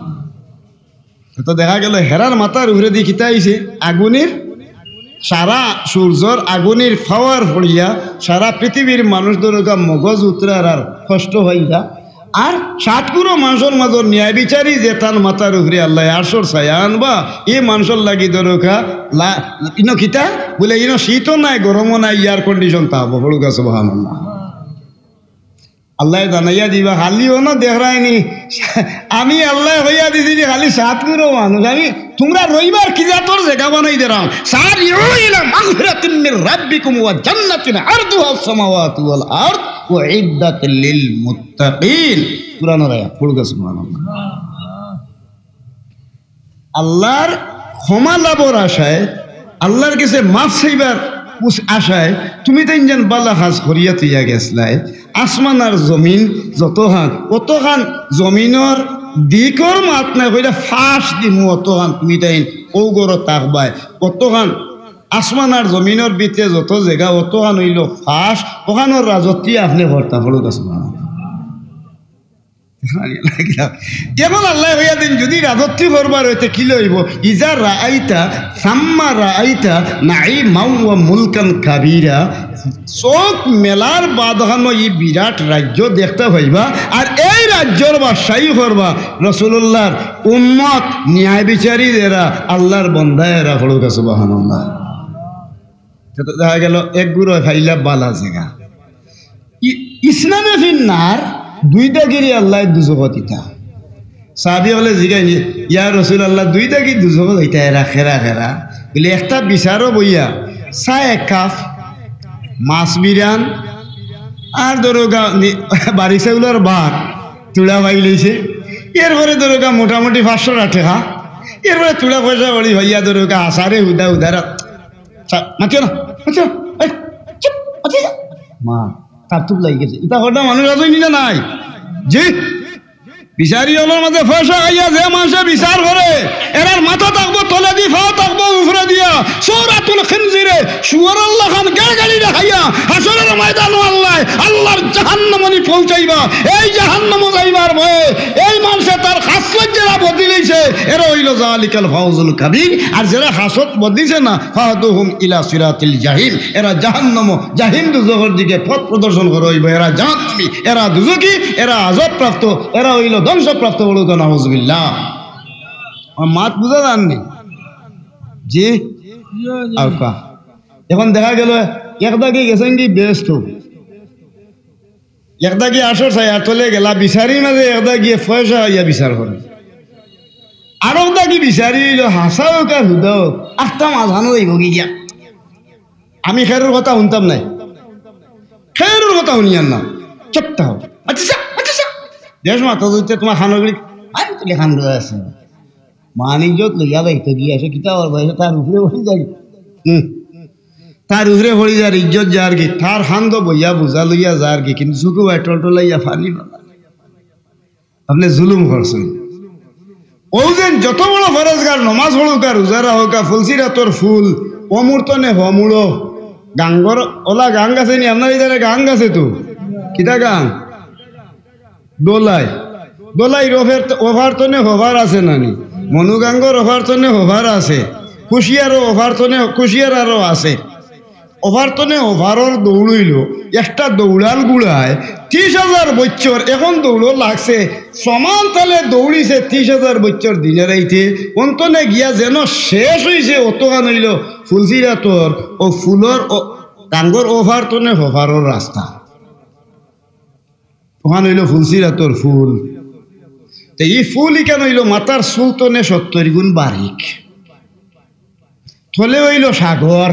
তো দেখা গেল হেরার মাথার উপরেদি কিতা আইছে? আগুনের সারা সূর্যর আগুনির power পড়িয়া সারা পৃথিবীর মানুষ ধরোকা মগজ উতরার আর কষ্ট অইরা। আর সাত গুরু মানুষর মাঝে ন্যায় বিচারী যে তান মাথার উপরে আল্লায় আরশর ছায়া আনবা, ই মানুষর লাগি ধরোকা লা-, ইনো কিতা? বুলে, ইনো শীতও নাই, গরমও নাই, air condition তাপ, পড়ুকা সুবহানাল্লাহ। আল্লায় জানাইয়া দিবা, খালি অনো দেখরায়নি। আমি আল্লায় কইয়া দিছি যে খালি সাত গুরু মানুষ। আমি, তুমরা রইবার কি জাতর জাগা বানাই দেরাম। সারিউ ইলা মাগফিরাতিন মির রাব্বিকুম ওয়া জান্নাতিন আরদুহাস সামাওয়াতু ওয়াল আরদ উইদ্দাত লিল মুত্তাকিন। কুরআনর আয়াত, পড়ুকা সুবহানাল্লাহ। আল্লার ক্ষমা লাভর আশায়, আল্লার গেছে মাফ চাইবার উস-, আশায় তুমি তাইন যেন বালা কাজ করিয়া থইয়া গেছলায়। আসমান আর জমিন যতখান, অতখান জমিনর দিকর মাত নাই কইরা ফাঁস দিমু, অতখান তুমি তাইন অউ ঘরো থাকবায়, অতখান আসমান আর জমিনর ভিতরে যত জাগা, অতখান অইলো ফাঁস, অখানর রাজত্ব আপনে করতা, পড়ুকা সুবহানাল্লাহ। এখন আল্লায় কইয়া দিন, যদি রাজত্ব করবার অইতে কিলা অইবো? ইজা রাআইতা সাম্মা রাআইতা নাঈমান ওয়া মুলকান কাবীরা। চউখ মেলার বাদ অখানো ই বিরাট রাজ্য দেখতা পাইবা, আর এই রাজ্যর বাদশাহী করবা রাসূলুল্লাহর উম্মত, ন্যায় বিচারী যেরা, আল্লার বন্দা এরা, পড়ুকা সুবহানাল্লাহ। তে তো দেখা গেল এক গুরু পাইলা বালা জাগা। ই-, ইসনানে ফিন নার, দুইটা গিরি আল্লায় দুজখো দিতা। সাহাবী অকলে জিগাইন, "ইয়া রাসূলুল্লাহ, দুইটা গিরি দুজখো দিতা, এরা কেরা কেরা?" বুলে, "একটা বিচারো বইয়া, চা এক কাপ, মাছ বিরান, আর ধরোকা নি-, বাড়ি চাউলর ভাত, তুড়া পাইলাইছে, এরপরে ধরোকা মোটামুটি পাঁচশো টেকা, এরপরে তুড়া পয়সা করি ভাইয়া ধরোকা আচারে হুদা হুদারা।" চা-, মাতিও না, মাতিও না, এই, চুপ, মাতিও না। মা, তার তুপ লাগি গেছে। ইতা কটা মানুষ আছইন নি না নাই? জি? বিচারী অকলর মাঝে পয়সা খাইয়া যে মানষে বিচার করে, এরার মাথা থাকবো তলেদি, পাও থাকবো উপরেদিয়া। সূরাতুল খিনজিরে শুয়োরর লাখান গেড়গেড়ি দেখাইয়া হাশরর ময়দানো আল্লায়, আল্লার জাহান্নামো নি পৌঁছাইবা। এই জাহান্নামো যাইবার ভয়ে এই মানষে তার খাসলত যেরা বদলিলাইছে, এরা অইলো যালিকাল ফাউজুল কাবীর। আর যেরা খাসলত বদলিছে না, ফাহদুহুম ইলা সিরাতিল জাহিম, এরা জাহান্নামো, জাহিম দুজখর দিকে পথ প্রদর্শন করা অইবো। এরা জাহান্নামী, এরা দুজখী, এরা আযাবপ্রাপ্ত, এরা অইলো ধ্বংসপ্রাপ্ত, পড়ুকা নাউজুবিল্লাহ। আমার মাত বুঝা যার নি? জি? আর কা? এখন দেখা গেল এক দাগি গেছইন গি বেহেস্তো, এক দাগি আরশর ছায়ার তলে গেলা, বিচারীর মাঝে এক দাগিয়ে পয়সা খাইয়া বিচার করে। আরক দাগি বিচারী অইলো হাছা অউক আর হুদা অউক, আখতা মাঝখানো যাইবো গি গিয়া। আমি কেউর কথা হুনতাম নায়, কেউর কথা হুনিয়ার না, চুপ থাকো। আচ্ছা, আচ্ছা, আচ্ছা। দেশ মাতো দিতে তুমার খানো গিরি, আমি তো লেখান করে আছে। মান ইজ্জত লইয়া যাইতো গিয়া, সে কিতা করবো? এসে তার উপরে পড়ি যায়। হুম। তার উপরে পড়ি যার, ইজ্জত যার গি, তার খান্দো বইয়া বুঝা লইয়া যার গি, কিন্তু চউখো বায় টলটলাইয়া পানি বালা। আপনে জুলুম করছইন। অউ যেন যত বড় ফরজগার, নমাজ পড়উক্কা, রোজা রাখউক্কা, ফুলসিরাতর ফুল, অমুর তনে হমুড়ো, গাঙ্গর, অলা গাং আছে নি? আপনার ইধারে গাং আছে তো? কিতা গাং? দোলাই। দোলাইর ওফের-, ওফার তনে হফার আছে না নি? মনুগাঙ্গর ওফার তনে হফার আছে। কুশিয়ারও ওফার তনে, কুশিয়ার আরও আছে। ওফার তনে হফারর দৌড় অইলো, একটা দৌড়াল গুড়ায় ত্রিশ হাজার বছর এখন দৌড় লাগছে, সমান তালে দৌড়িছে ত্রিশ হাজার বছর দিনে রাইতে, অন্তনে গিয়া যেন শেষ অইছে, অতখান অইলো ফুলসিরাতর অউ ফুলর অউ গাঙ্গর ওফার তনে হফারর রাস্তা। অখান অইলো ফুলসিরাতর ফুল। তে ই ফুল ইখান অইলো মাথার চুল তনে সত্তইর গুণ বারিক। তলে অইলো সাগর।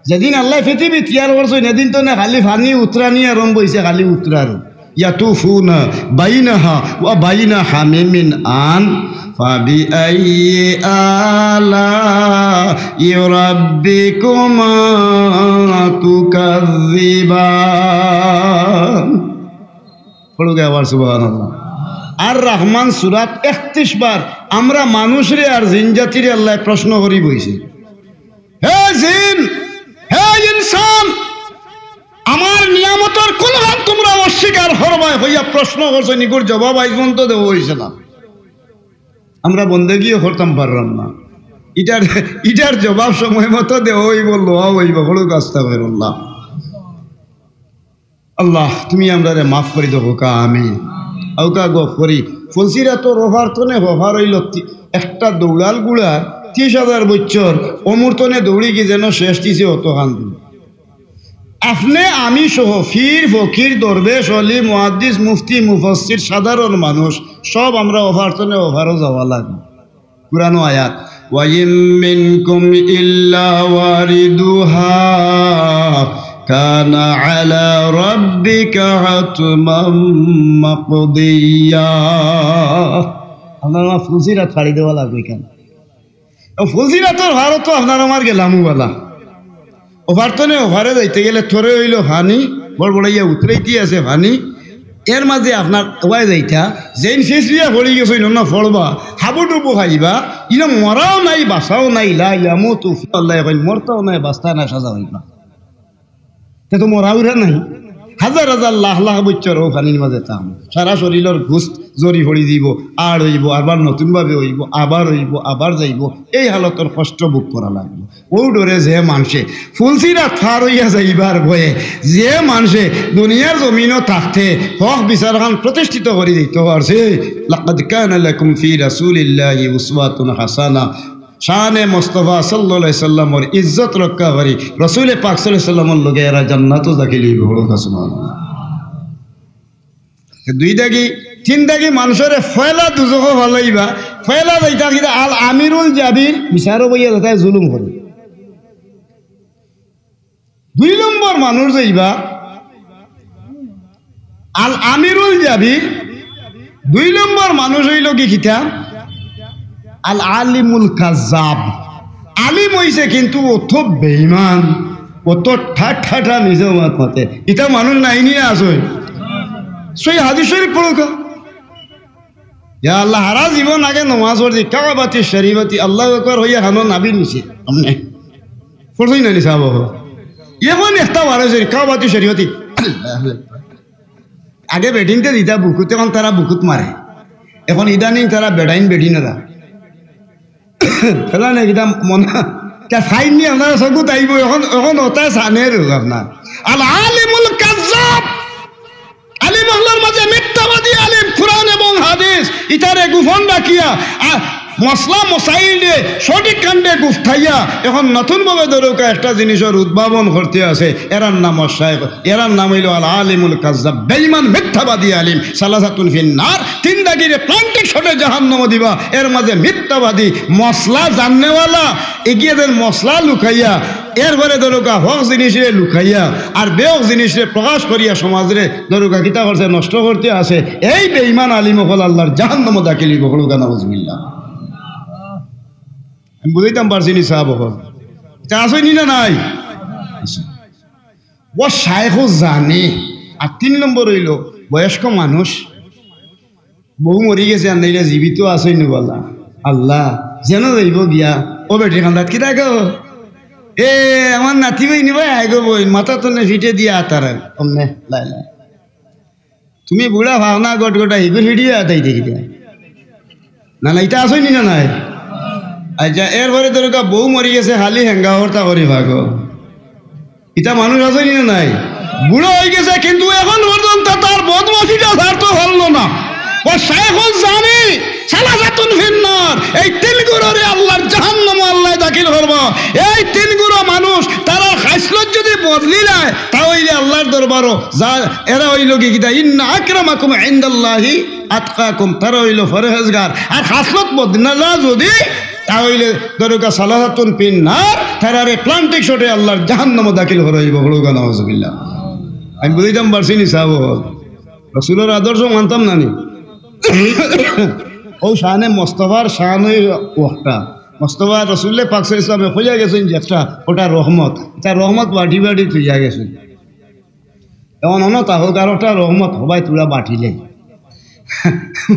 যেদিন আল্লায় পৃথিবী তৈয়ার করছইন, এদিন তনে খালি পানি উতরানি আরম্ভ অইছে, খালি উতরার। ইয়াতুফুনা বাইনাহা ওয়া বাইনা হামিমিন আন ফাবিআইয়ি আলাই রাব্বিকুমা তুকাযযিবান। পড়ুক্কা আবার সুবহানাল্লাহ। আর রহমান সূরাত একত্রিশ বার আমরা মানুষরে আর জিন জাতিরে আল্লায় প্রশ্ন করি বইছে, "হে জিন, হে ইনসান, আমার নিয়ামতর কুনখান তুমরা অস্বীকার করবায়?" কইয়া প্রশ্ন করছইন, ইগুর জবাব আইজ পর্যন্ত দেওয়া অইছে না। আমরা বন্দেগিও করতাম পারলাম না। ইটার, ইটার জবাব সময় মতো দেওয়া অইবো, লওয়া অইবো। বলুক আস্তাগফিরুল্লাহ। আল্লাহ, তুমি আমরারে মাফ করি দেও, কউক্কা আমিন। আউক্কা গফ করি। ফুলসিরাতর অফার তনে হফার অইলো তি-, একটা দৌড়াল গুড়ার ত্রিশ হাজার বছর অমুর তনে দৌড়ি গি যেন শেষ দিছে অতখান দূর। আপনে আমি সহ পীর, ফকির, দরবেশ, অলি, মুহাদ্দিস, মুফতি, মুফাসসির, সাধারণ মানুষ, সব আমরা অফার তনে অফারও যাওয়া লাগবো। কুরআনো আয়াত, "ওয়া ইম মিনকুম ইল্লা ওয়ারিদুহা কানা আলা রাব্বিকা হাতমান মাকদিয়া।" আপনার আমার ফুলসিরাত ফাড়ি দেওয়া লাগবো এখানে। ও ফুলসিরাতর ফারো তো আপনার আমার গেলামু বালা। অফার তনে অফারে যাইতে গেলে তরে অইলো পানি, বড় বড় ইয়া উতরাইতে আছে পানি। এর মাঝে আপনার ওয়াই যাইতা, যেইন ফিসলিয়া পড়ি গেছইন, অনো পড়বা, হাবুডুবু খাইবা, ইনো মরাও নাই, বাঁচাও নাই, লা ইয়ামুতু ফি-, আল্লায় কইন, মরতাও নাই, বাঁচতা নাই, সাজা অইবা। তে তো মরা উরা নাই। হাজার হাজার লাখ লাখ বছর অউ পানির মাঝে থাকমু। সারা শরীলর গোস্ত জরি পড়ি যাইবো, আড় অইবো, আবার নতুন ভাবে অইবো, আবার অইবো, আবার যাইবো। এই হালতর কষ্ট ভোগ করা লাগবো। অউ ডরে যে মানষে ফুলসিরাত ফার অইয়া যাইবার ভয়ে, যে মানষে দুনিয়ার জমিনো থাকতে হক বিচারখান প্রতিষ্ঠিত করি দিতো পারছে, লাকাদ কানা লাকুম ফি রাসূলিল্লাহি উসওয়াতুন হাসানা। শানে মোস্তফা সাল্লাল্লাহু আলাইহি সাল্লামর ইজ্জত রক্ষা করি, রসুলে পাক সাল্লাল্লাহু আলাইহি সাল্লামর লগে এরা জান্নাতো দাখিল অইবো। বলুক সুবহানাল্লাহ। দুই দাগি, তিন দাগি মানষরে ফয়লা দুজখো ফালাইবা, ফয়লা যাইতা কিতা আল আমিরুল জাবির, বিচারো বইয়া যাইতা জুলুম করে। দুই নম্বর মানুষ যাইবা আল আমিরুল জাবির, দুই নম্বর মানুষ অইলো গি কিতা? আল আলিমুল কাজ্জাব। আলিম অইছে কিন্তু অত বেঈমান, অত ঠাট ঠাটা নিজে মাত মাতে। ইতা মানুষ নাইনি না আছে? সই হাদিস শরীফ পড়ুক্কা। ইয়া আল্লাহ, হারা জীবন আগে নমাজ পড়ছি, কাবাতি শরীফতি, আল্লাহু আকবার অইয়া হানো নাবি নিছে। আমনে পড়ছই না নি সাব? এখন একটা বার অইছে, কাবাতি শরীফতি। আগে বেটিনতে দিতা বুকুত, এখন তারা বুকুত মারে। এখন ইদানিং তারা বেড়াইন বেটিনরা। খেলা নেই, কিতা মনে, তা সাইননি আপনারা চকুত আইবো, এখন, এখন ওটাই সানের আপনার। আল আলিমুল কাজ্জাব। আলিম অকলর মাঝে মিথ্যাবাদী আলিম, কুরআন এবং হাদিস, ইতারে গোপন রাখিয়া, আ, মসলা মসাইলে সঠিক কাণ্ডে গুফতাইয়া, এখন নতুনভাবে ধরুকা একটা জিনিসর উদ্ভাবন করতে আছে, এরার নাম শায়েখ, এরার নাম অইলো আল আলিমুল কাজ্জাব, বেঈমান মিথ্যাবাদী আলিম, সালাসাতুন ফিন্নার, তিন দাগিরে প্লান্টিক শটে জাহান্নামো দিবা, এর মাঝে মিথ্যাবাদী, মসলা জাননেওয়ালা, এগিয়ে দেন মসলা লুকাইয়া, এরপরে ধরুকা হক জিনিসরে লুকাইয়া আর বেহক জিনিসরে প্রকাশ করিয়া সমাজরে ধরুকা কিতা করছে, নষ্ট করতে আছে। এই বেঈমান আলিম অকল আল্লাহর জাহান্নামো দাখিল অইবো, বলুক্কা নাউজুবিল্লাহ। আমি বুঝাইতাম পারছি নি সাব অকল? ইতা আছে নি না নাই? ও শায়েখও জানে। আর তিন নম্বর অইলো বয়স্ক মানুষ, বউ মরি গেছে, আর নাইলে জীবিত আছে নি বালা। আল্লাহ, যেন যাইবো গিয়া, ও বেটির কান্দাত কিতা গো? এ, আমার নাতি বইন ভাই, আয় গো বইন, মাথা তনে ফিটে দিয়া আতার, অমনে, লাই লাই। তুমি বুড়া ফাওনা গটগটা, হিগুর ফিটিয়ে আতাই দেখি দে। না, না, ইতা আছে নি না নাই? আচ্ছা, এরপরে ধরুকা বউ মরি গেছে, খালি হেঙ্গা হর্তা করি ভাগো। ইতা মানুষ আছে নি না নাই? বুড়া অই গেছে, কিন্তু এখন পর্যন্ত তার বদমাশিটা ছাড়তো পারলো না। ও শায়েখুল জানি, সালাসাতুন ফিন্নার, এই তিন গুরুরে আল্লাহর জাহান্নামো আল্লায় দাখিল করবা। এই তিন গুরু মানুষ, তারার খাসলত যদি বদলি যায়, তা অইলে আল্লাহর দরবারো যা, এরা অইলো কি কিতা, ইন্না আকরামাকুম ইনদাল্লাহি আতকাকুম, তারা অইলো পরহেজগার। আর খাসলত বদলা যদি, তা অইলে ধরুকা সালাসাতুন ফিন্নার, তারারে প্লান্টিক শটে আল্লাহর জাহান্নামো দাখিল করা অইবো, বলুক্কা নাউজুবিল্লাহ। আমি বুঝাইতাম পারছি নি সাব? রসুলর আদর্শ মানতাম না নি? ও শানে মোস্তফার শান অই ওয়াক্তা। মোস্তফা রসুলে পাক সাল্লাল্লাহু আলাইহি ওয়াসাল্লামে কইয়া গেছেন যে একটা, ওটা রহমত, ইতা রহমত বাটি বাটি থইয়া গেছেন। এখন অনো তাহলে আর ওটা রহমত হবাই তুলা বাটিলে।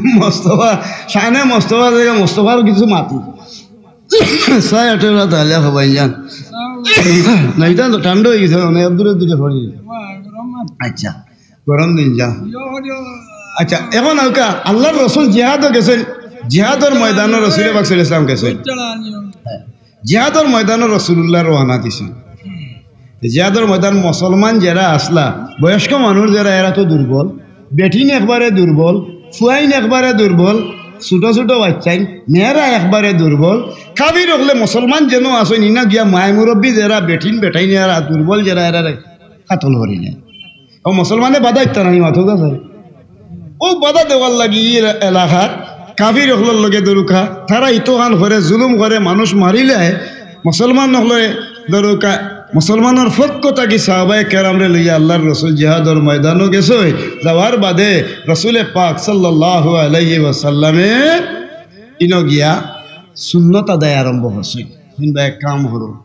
মোস্তফা, শানে মোস্তফা জাগা মোস্তফার কিছু মাতি। সাড়ে আঠারো তাহলে হবাই যান। না, ইটা তো ঠান্ডা অই গেছে, মানে, দূরে দূরে পড়ি। আচ্ছা, গরম দিন যা। আচ্ছা, এখন আউক্কা, আল্লাহর রসুল জিহাদো গেছেন, জিহাদর ময়দানো রসুল পাক সাল্লাল্লাহু আলাইহি ওয়াসাল্লাম গেছইন। জিহাদর ময়দানো রসুলুল্লাহ রওয়ানা দিছইন। জিহাদর ময়দান মুসলমান যেরা আছলা, বয়স্ক মানুষ যেরা, এরা তো দুর্বল, বেটিন একবারে দুর্বল, ফুয়াইন একবারে দুর্বল, ছোট ছোট বাইচ্চাইন, মেয়েরা একবারে দুর্বল। কাফির অকলে মুসলমান যেনো আছইন, ইনো গিয়া মায় মুরব্বি যেরা, বেটিন বেটাইন এরা দুর্বল যেরা, এরারে কাতল করিলে। অউ মুসলমানে বাধা দিতা নানি মাতউক্কা চাই। অউ বাধা দেওয়ার লাগি ই এলা-, এলাকার কাফির অকলর লগে ধরউক্কা, তারা ইতোখান করে, জুলুম করে, মানুষ মারিলে, মুসলমান অকলে ধরউক্কা, মুসলমানর পক্ষ থাকি সাহাবায়ে কেরামরে লইয়া আল্লাহর রসুল জিহাদর ময়দানো গেছইন। যাওয়ার বাদে রসুলে পাক সাল্লাল্লাহু আলাইহি ওয়াসাল্লামে ইনো গিয়া সুন্নত আদায় আরম্ভ করছইন। হুনবা এক কাম করো,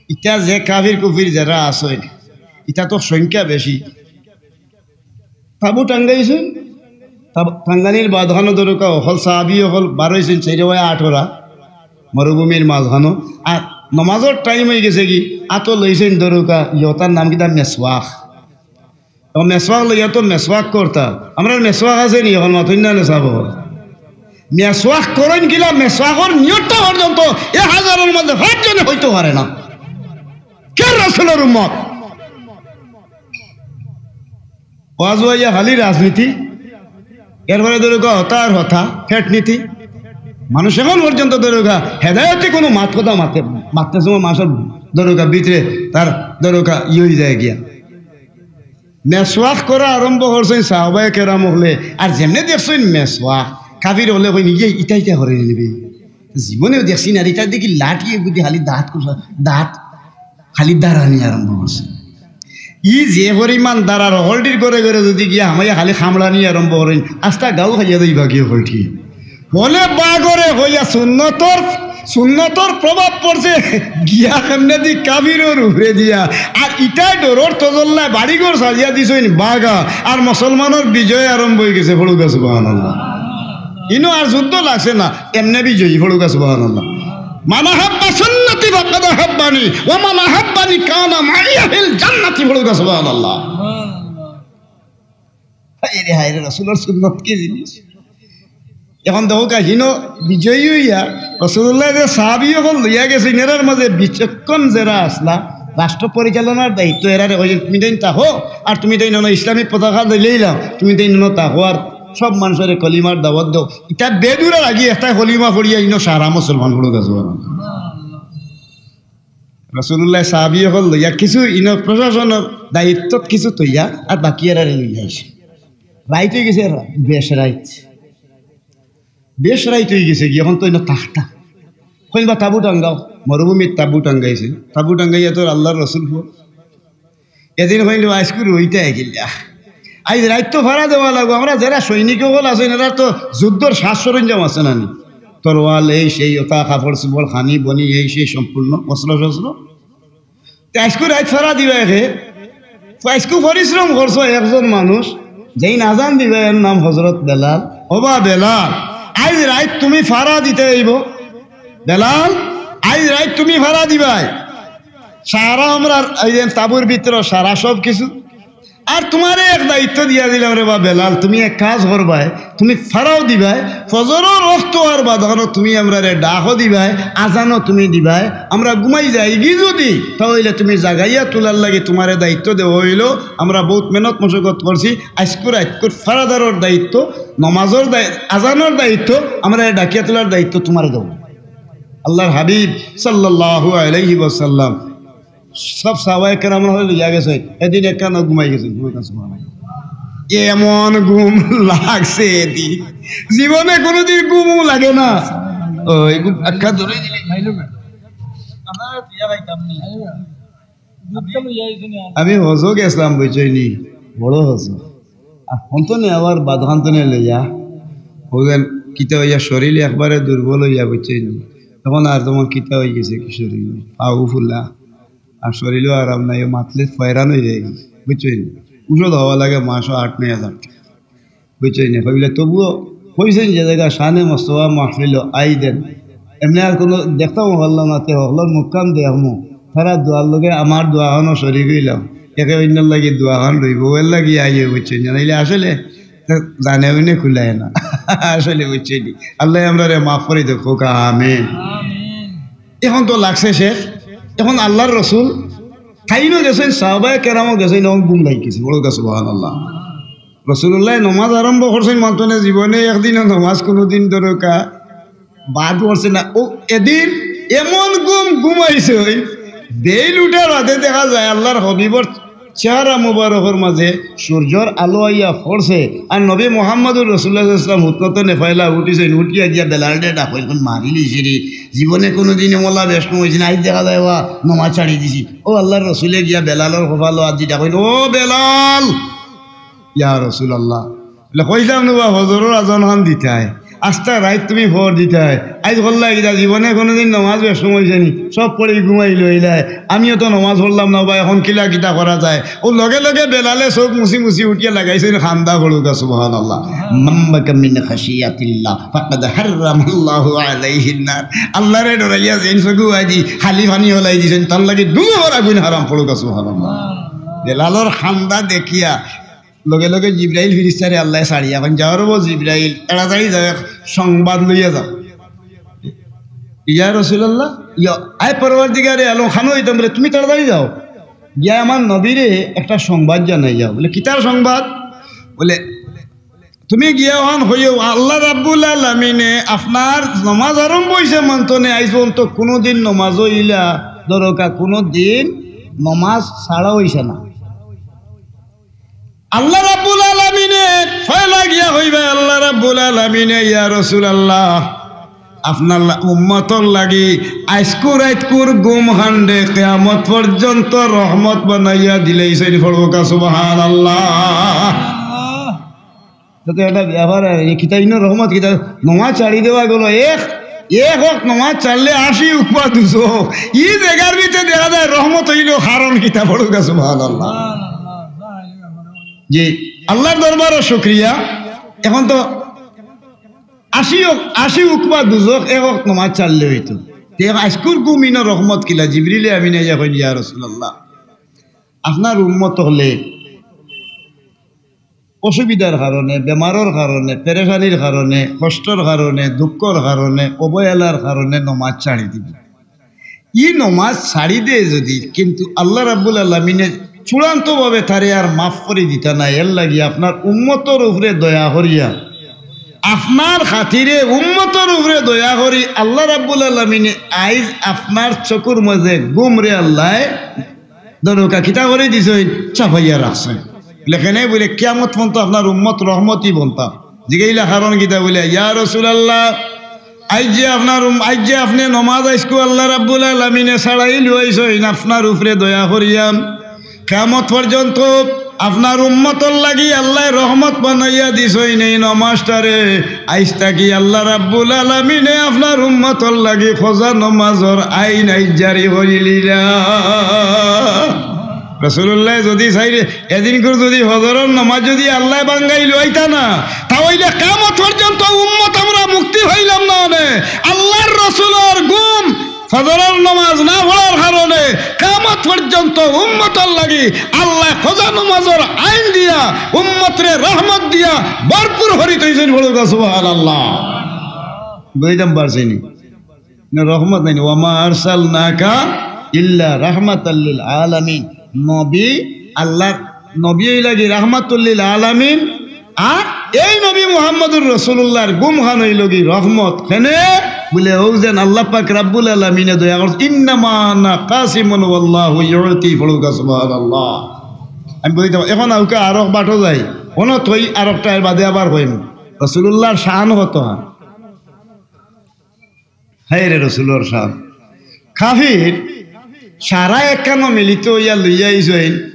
ইতা যে কাফির কুফির যেরা আছইন, ইতা তো সংখ্যা বেশি। তাবু টাঙ্গাইছইন, তাব-, টাঙ্গানির বাদখানো ধরউক্কা, অকল সাহাবি অকল বারইছইন, চাইরে অয় আটরা, মরুভূমির মাঝখানো। আর নমাজর টাইম অইগেছে কি, আতো লইছইন ধরউক্কা, ইয়তার নাম কিতা, মেসওয়াক। অখন মেসওয়াক লইয়া তো মেসওয়াক করতা। আমরার মেসওয়াক আছে নি? অখন মাতইন না নে সাব। মেসওয়াক করইন কিলা, মেসওয়াকর নিয়তটা পর্যন্ত এক হাজারর মাঝে পাঁচজনে কইতো পারে না। কে রসুলর উম্মত? ওয়াজ অইয়া খালি রাজনীতি, এরপরে ধরউক্কা হতা আর হতা, পেট নীতি। মানুষ অখন পর্যন্ত ধরউক্কা হেদায়তি কুনু মাত কথা মাতে, মাততে সময় মানুষর ধরউক্কা ভিতরে তার ধরউক্কা ই অই যায় গিয়া। মেসওয়াক করা আরম্ভ করছইন সাহাবায়ে কেরাম অকলে, আর যেমনে দেখছইন মেসওয়াক, কাফির অকলে কইন, "ইয়ে, ইতা ইতা করে নিবে।" জীবনেও দেখছি না, ইতা দেখি লাঠিয়ে বুদ্ধি খালি দাঁত কুসা, দাঁত খালি দাঁড়ানি আরম্ভ করছে। ই যে পরিমাণ দাঁড়ার, হকলটির ঘরে ঘরে যদি গিয়া হামাইয়া খালি কামড়ানি আরম্ভ করইন, আস্তা গাউ খাইয়া যাইবা গিয়া হকলটি। অনে বাগরে কইয়া সুন্নতর, সুন্নতর প্রভাব পড়ছে গিয়া কেমনে দি কাফিরর উপরে দিয়া। আর ইতায় ডরর তজল্লায় বাড়িঘর ছাড়িয়া দিছইন বাগা, আর মুসলমানর বিজয় আরম্ভ অইগেছে। পড়উক্কা সুবহানাল্লাহ। ইনো আর যুদ্ধ লাগছে না, এমনে বিজয়ী। পড়উক্কা সুবহানাল্লাহ। মান আহাব্বা সুন্নতি ফাকাদ আহাব্বানি, ওয়া মান আহাব্বানি কানা মাইয়া ফিল জান্নাতি। পড়উক্কা সুবহানাল্লাহ। হায়রে, হায়রে, রসুলর সুন্নত কি জিনিস? অখন দেখউক্কা, হিনো বিজয়ী অইয়া রসুলুল্লায় যে সাহাবি অকল লইয়া গেছইন, এরার মাঝে বিচক্ষণ যেরা আছলা, রাষ্ট্র পরিচালনার দায়িত্ব এরারে কইছইন, "তুমি তাইন থাকো, আর তুমি তাইন অনো ইসলামী পতাকা দিলাইলাম, তুমি তাইন অনো থাকো, আর সব মানুষরে কলিমার দাওয়াত দেও।" ইতা বেদুরা লাগি একটা কলিমা পড়িয়া ইনো সারা মুসলমান। পড়উক্কা সুবহানাল্লাহ। রসুলুল্লায় সাহাবি অকল লইয়া কিছু ইনো প্রশাসনর দায়িত্বত কিছু থইয়া আর বাকি এরারে লইয়া আইছইন। রাইত অইগেছে, বেশ রাইত, বেশ রাইত অইগেছে গি, অখন তো ইনো থাকতা। কইন বা তাবু টাঙ্গাও, মরুভূমিত তাবু টাঙ্গাইছে, তাবু টাঙ্গাইয়া তো আল্লাহর রসুল ফো এদিন কইল, "আইজকু রইতে আইকিল্লা। আইজ রাইত তো ফাড়া দেওয়া লাগবো।" আমরা যেরা সৈনিক অকল আছইন, এরার তো যুদ্ধর সাজ সরঞ্জাম আছে না নি? তরোয়াল, এই সেই, অতা কাপড় চোপড়, খানি বনি, এই সেই সম্পূর্ণ অস্ত্র শস্ত্র। তে আইজকু রাইত ফাড়া দিবায় কে? তো আইজকু পরিশ্রম করছো একজন মানুষ, যেইন আজান দিবায়, এর নাম হজরত বেলাল। "ও বা বেলাল, আইজ রাইত তুমি ফাড়া দিতে অইবো। বেলাল, আইজ রাইত তুমি ফাড়া দিবায়।" সারা আমরার এই যে তাবুর ভিতরে সারা সব কিছু। আর তুমারে এক দায়িত্ব দিয়া দিলাম রে বা বেলাল, তুমি এক কাজ করবায়, তুমি ফাড়াও দিবায়, ফজরর অক্ত আর বাদখানো তুমি আমরারে ডাকও দিবায়, আজানও তুমি দিবায়। আমরা ঘুমাই যাইগি যদি, তা অইলে তুমি জাগাইয়া তুলার লাগি তুমারে দায়িত্ব দেওয়া অইলো। আমরা বউত মেহনত মশক্কত করছি, আইজকুর আইজকুর ফাড়াদারর দায়িত্ব, নমাজর দায়-, আজানর দায়িত্ব, আমরারে ডাকিয়া তুলার দায়িত্ব তুমারে দেওয়া। আল্লাহর হাবিব সাল্লাল্লাহু আলাইহি ওয়াসাল্লাম সব সাহাবায়ে কেরাম অকলরে লইয়া গেছে, এদিন একখানো ঘুমাই গেছে, ঘুমাই গেছে, ঘুমাই গেছে। এমন ঘুম লাগছে এদিন, জীবনে কোনোদিন ঘুমও লাগে না। ওই ঘুম একটা ধরে দিলে আমি হজো গেছিলাম, বুঝছইন নি, বড় হজো। আর হন্তনে আবার বাদখান্তনে লইয়া, ওদের কিতা অইয়া শরীর একবারে দুর্বল অইয়া, বুঝছইন নি। তখন আর তোমার কিতা অই গেছে, কি শরীর, পাও ফুলা, আর শরীরও আরাম নাই, মাতলে ফয়রান অই যায়, বুঝছইন নি। ঔষধ হওয়া লাগে মাসও আট নয় হাজার টেকা। বুঝছইন নি? কইলে তবুও কইছইন যে জাগা শানে মোস্তফা মাহফিল আই দেন। এমনে আর কোনো দেখতাম পারলাম না, তে হকলর মুখখান দেখমু। তারা দোয়ার লগে আমার দোয়াখানো শরিক অইলাম। একে অইন্যর লাগি দোয়াখান রইবো, এর লাগি আইয়ে, বুঝছইন নি? নাইলে আসলে জানে উনি খুলায় না। আসলে বুঝছইন নি? আল্লায় আমরারে মাফ করি দেউক্কা, আমিন। এখন তো লাগছে শেষ, এখন আল্লার রসুল তাইনও গেছইন, সাহাবায়ে কেরামও গেছইন, এখন ঘুম লাগি গেছে, বড় কথা সুবহানাল্লাহ। রসুলুল্লায় নমাজ আরম্ভ করছইন মাত্র না, জীবনে একদিনও নমাজ কুনুদিন ধরউক্কা বাদ পড়ছে না। ও এদিন এমন ঘুম ঘুমাইছে, বেইল উঠার বাদে দেখা যায় আল্লার হাবিবর চেহারা মুবারকর মাঝে সূর্যর আলো আইয়া পড়ছে। আর নবী মুহাম্মদুর রাসূলুল্লাহ সাল্লাল্লাহু আলাইহি ওয়াসাল্লাম হুতনতে ফয়লা উঠিছইন, উঠিয়া গিয়া বেলালরে ডাকইন, "মারিলিছি রে, জীবনে কুনুদিন এমলা বেশকম অইছে না, আইজ দেখা যায় ওয়া নমাজ ছাড়ি দিছি।" ও আল্লার রসুলে গিয়া বেলালর কপালো আত দি ডাকইন, "ও বেলাল, ইয়া রাসূলুল্লাহ।" বলে, "কইলাম না বা ফজরর আজান খান দিতায়, আস্তা রাইত তুমি ফর দিতায়, আইজ করলায় কিতা, জীবনে কুনুদিন নমাজ বেশকম অইছে নি, সব পড়ি ঘুমাই লইলায়, আমিও তো নমাজ পড়লাম না বা, এখন কিলা কিতা করা যায়?" ও লগে লগে বেলালে চউখ মুছি মুছি উঠিয়া লাগাইছইন কান্দা, পড়উক্কা সুবহানাল্লাহ। "মান বাকা মিন খাশিয়াতিল্লাহ ফাকাদ হাররামাল্লাহু আলাইহিন নার।" আল্লারে ডরাইয়া যেইন চউখো আদি খালি পানি হলাই দিছইন, তার লাগি দুজখর আগুইন হারাম, পড়উক্কা সুবহানাল্লাহ। বেলালর কান্দা দেখিয়া লগে লগে জিব্রাইল ফিরিস্তারে আল্লায় ছাড়িয়া কইন, "যাও রে বা জিব্রাইল, তাড়াতাড়ি যাও, এক সংবাদ লইয়া যাও।" "ইয়া রাসূলুল্লাহ, ইয়া, আয় পরওয়ারদিগারে আলম, খানো অইতাম।" বলে, "তুমি তাড়াতাড়ি যাও, গিয়া আমার নবীরে একটা সংবাদ জানাই যাও।" বলে, "কিতার সংবাদ?" বলে, "তুমি গিয়া অখান কইও, আল্লাহ রাব্বুল আলামিনে আপনার নমাজ আরম্ভ অইছে মাত্র না, আইজ পর্যন্ত কুনুদিন নমাজ অইলা, ধরউক্কা কুনুদিন নমাজ ছাড়া অইছে না।" আল্লাহ রাব্বুল আলামিনে পয়লা গিয়া কইবা, "আল্লাহ রাব্বুল আলামিনে, ইয়া রাসূলুল্লাহ, আপনার লা-, উম্মতর লাগি আইজকুর রাইতকুর ঘুম খানরে কিয়ামত পর্যন্ত রহমত বানাইয়া দিলাইছইন।" পড়উক্কা সুবহানাল্লাহ। তো একটা ব্যাপার, আর এই কিতা ইনো রহমত কিতা, নমাজ ছাড়ি দেওয়া গেল, এক, এক ওয়াক্ত নমাজ ছাড়লে আশি উকবা দুজখ। ই জাগার ভিতরে দেখা যায় রহমত অইলো, কারণ কিতা, পড়উক্কা সুবহানাল্লাহ। জি, আল্লার দরবারো শুকরিয়া। এখন তো আশি উ-, আশি উকবা দুজখ এক ওয়াক্ত নমাজ ছাড়লে অইতো। তে আইজকুর ঘুম ইনো রহমত কিলা? জিবরিলে আমিনে আইয়া কইন, "ইয়া রাসূলুল্লাহ, আপনার উম্মত অকলে অসুবিধার কারণে, বেমারর কারণে, পেরেশানির কারণে, কষ্টর কারণে, দুঃখর কারণে, অবহেলার কারণে নমাজ ছাড়ি দিবো। ই নমাজ ছাড়ি দেয় যুদি, কিন্তু আল্লাহ রাব্বুল আলামিনে চূড়ান্তভাবে তারে আর মাফ করি দিতা নায়। এর লাগি আপনার উম্মতর উপরে দয়া করিয়া, আপনার খাতিরে উম্মতর উপরে দয়া করি আল্লাহ রাব্বুল আলামিনে আইজ আপনার চকুর মাঝে ঘুমরে আল্লায় ধরউক্কা কিতা করি দিছইন, চাপাইয়া রাখছইন।" লেখেনে বলে, "কিয়ামত পর্যন্ত আপনার উম্মত রহমতি বনতা।" জিগাইলা, "কারণ কিতা?" বলে, "ইয়া রাসূলুল্লাহ, আইজ যে আপনার উম-, আইজ যে আপনে নমাজ আইজকু আল্লাহ রাব্বুল আলামিনে ছাড়াই লইছইন আপনার উপরে দয়া করিয়া, কিয়ামত পর্যন্ত আপনার উম্মতর লাগি আল্লায় রহমত বানাইয়া দিছইন এই নমাজটারে। আইজ থাকি আল্লাহ রাব্বুল আলামিনে আপনার উম্মতর লাগি কজা নমাজর আইন আইজ জারি করিলিলা।" রাসূলুল্লাহ যুদি চাইলে এদিনকুর যুদি ফজরর নমাজ যুদি আল্লায় বাঙ্গাই লইতা না, তা অইলে কিয়ামত পর্যন্ত উম্মত আমরা মুক্তি পাইলাম না। অনে আল্লার রসুলর ঘুম ফজরর নমাজ না পড়ার কারণে কিয়ামত পর্যন্ত উম্মতর লাগি আল্লায় কজা নমাজর আইন দিয়া উম্মতরে রহমত দিয়া ভরপুর করি থইছইন। পড়উক্কা সুবহানাল্লাহ। বুঝাইতাম পারছি নি? না, রহমত নায়নি। "ওয়া মা আরসালনাকা ইল্লা রাহমাতাল লিল আলামিন।" নবী, আল্লার নবী অইলা গি রাহমাতুল লিল আলামিন। আর এই নবী মুহাম্মদুর রাসূলুল্লাহর ঘুমখান অইলো গি রহমত। কেনে? বলে, অউ যেন আল্লাহ পাক রাব্বুল আলামিনে দয়া করছইন, "ইন্নামা আনা কাসিমুন ওয়াল্লাহু ইউতি।" পড়উক্কা সুবহানাল্লাহ। আমি বুঝাইতাম, এখন আউক্কা আরক বাটো যাই, অনো থই আরকটা এর বাদে আবার কইমু। রাসূলুল্লাহর শান কত? হায় রে রসুলর শান। কাফির সারা একখানো মিলিত অইয়া লইয়া আইছইন।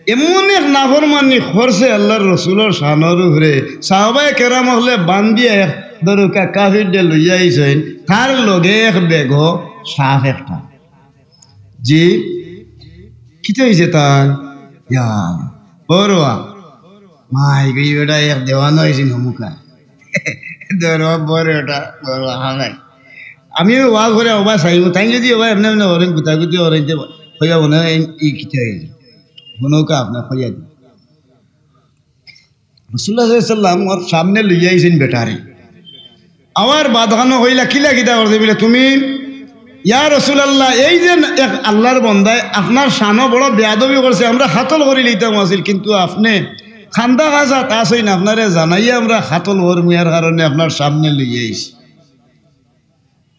এমন এক নাফরমানি করছে আল্লার রসুলর শানর উপরে। সাহাবায়ে কেরাম অকলে বান্দিয়া এক ধরউক্কা কাফিররে লইয়া আইছইন। তার লগে এক বেগো সাপ একটা। জি, কিতা অইছে তার? ইয়া, বড়ুয়া। মাই গই বেটা এক দেওয়ানা অইছে নমুকা। ধরো বড় বেটা, বড় হামাই। আমি ওয়াজ করে ওবা চাইমু, তাইন যুদি ওবা এমনে এমনে করেন, গুতাগুতি করেন, যে কইবা মনে হয় ই কিতা অইছে। হুনউক্কা আপনে কইয়া দি। রাসূলুল্লাহ সাল্লাল্লাহু আলাইহি ওয়াসাল্লাম ওর সামনে লইয়া আইছইন বেটারে। আবার বাদখানো কইলা, "কিলা কিতা করছে?" বলে, "তুমি, ইয়া রাসূলুল্লাহ, এই যে এক আল্লাহর বন্দায় আপনার শানো বড় বেয়াদবি করছে, আমরা কাতল করি লইতাম আছিল, কিন্তু আপনে খান্দা খাসাত আছইন, আপনারে জানাইয়া আমরা কাতল করমু, এর কারণে আপনার সামনে লইয়া আইছি।"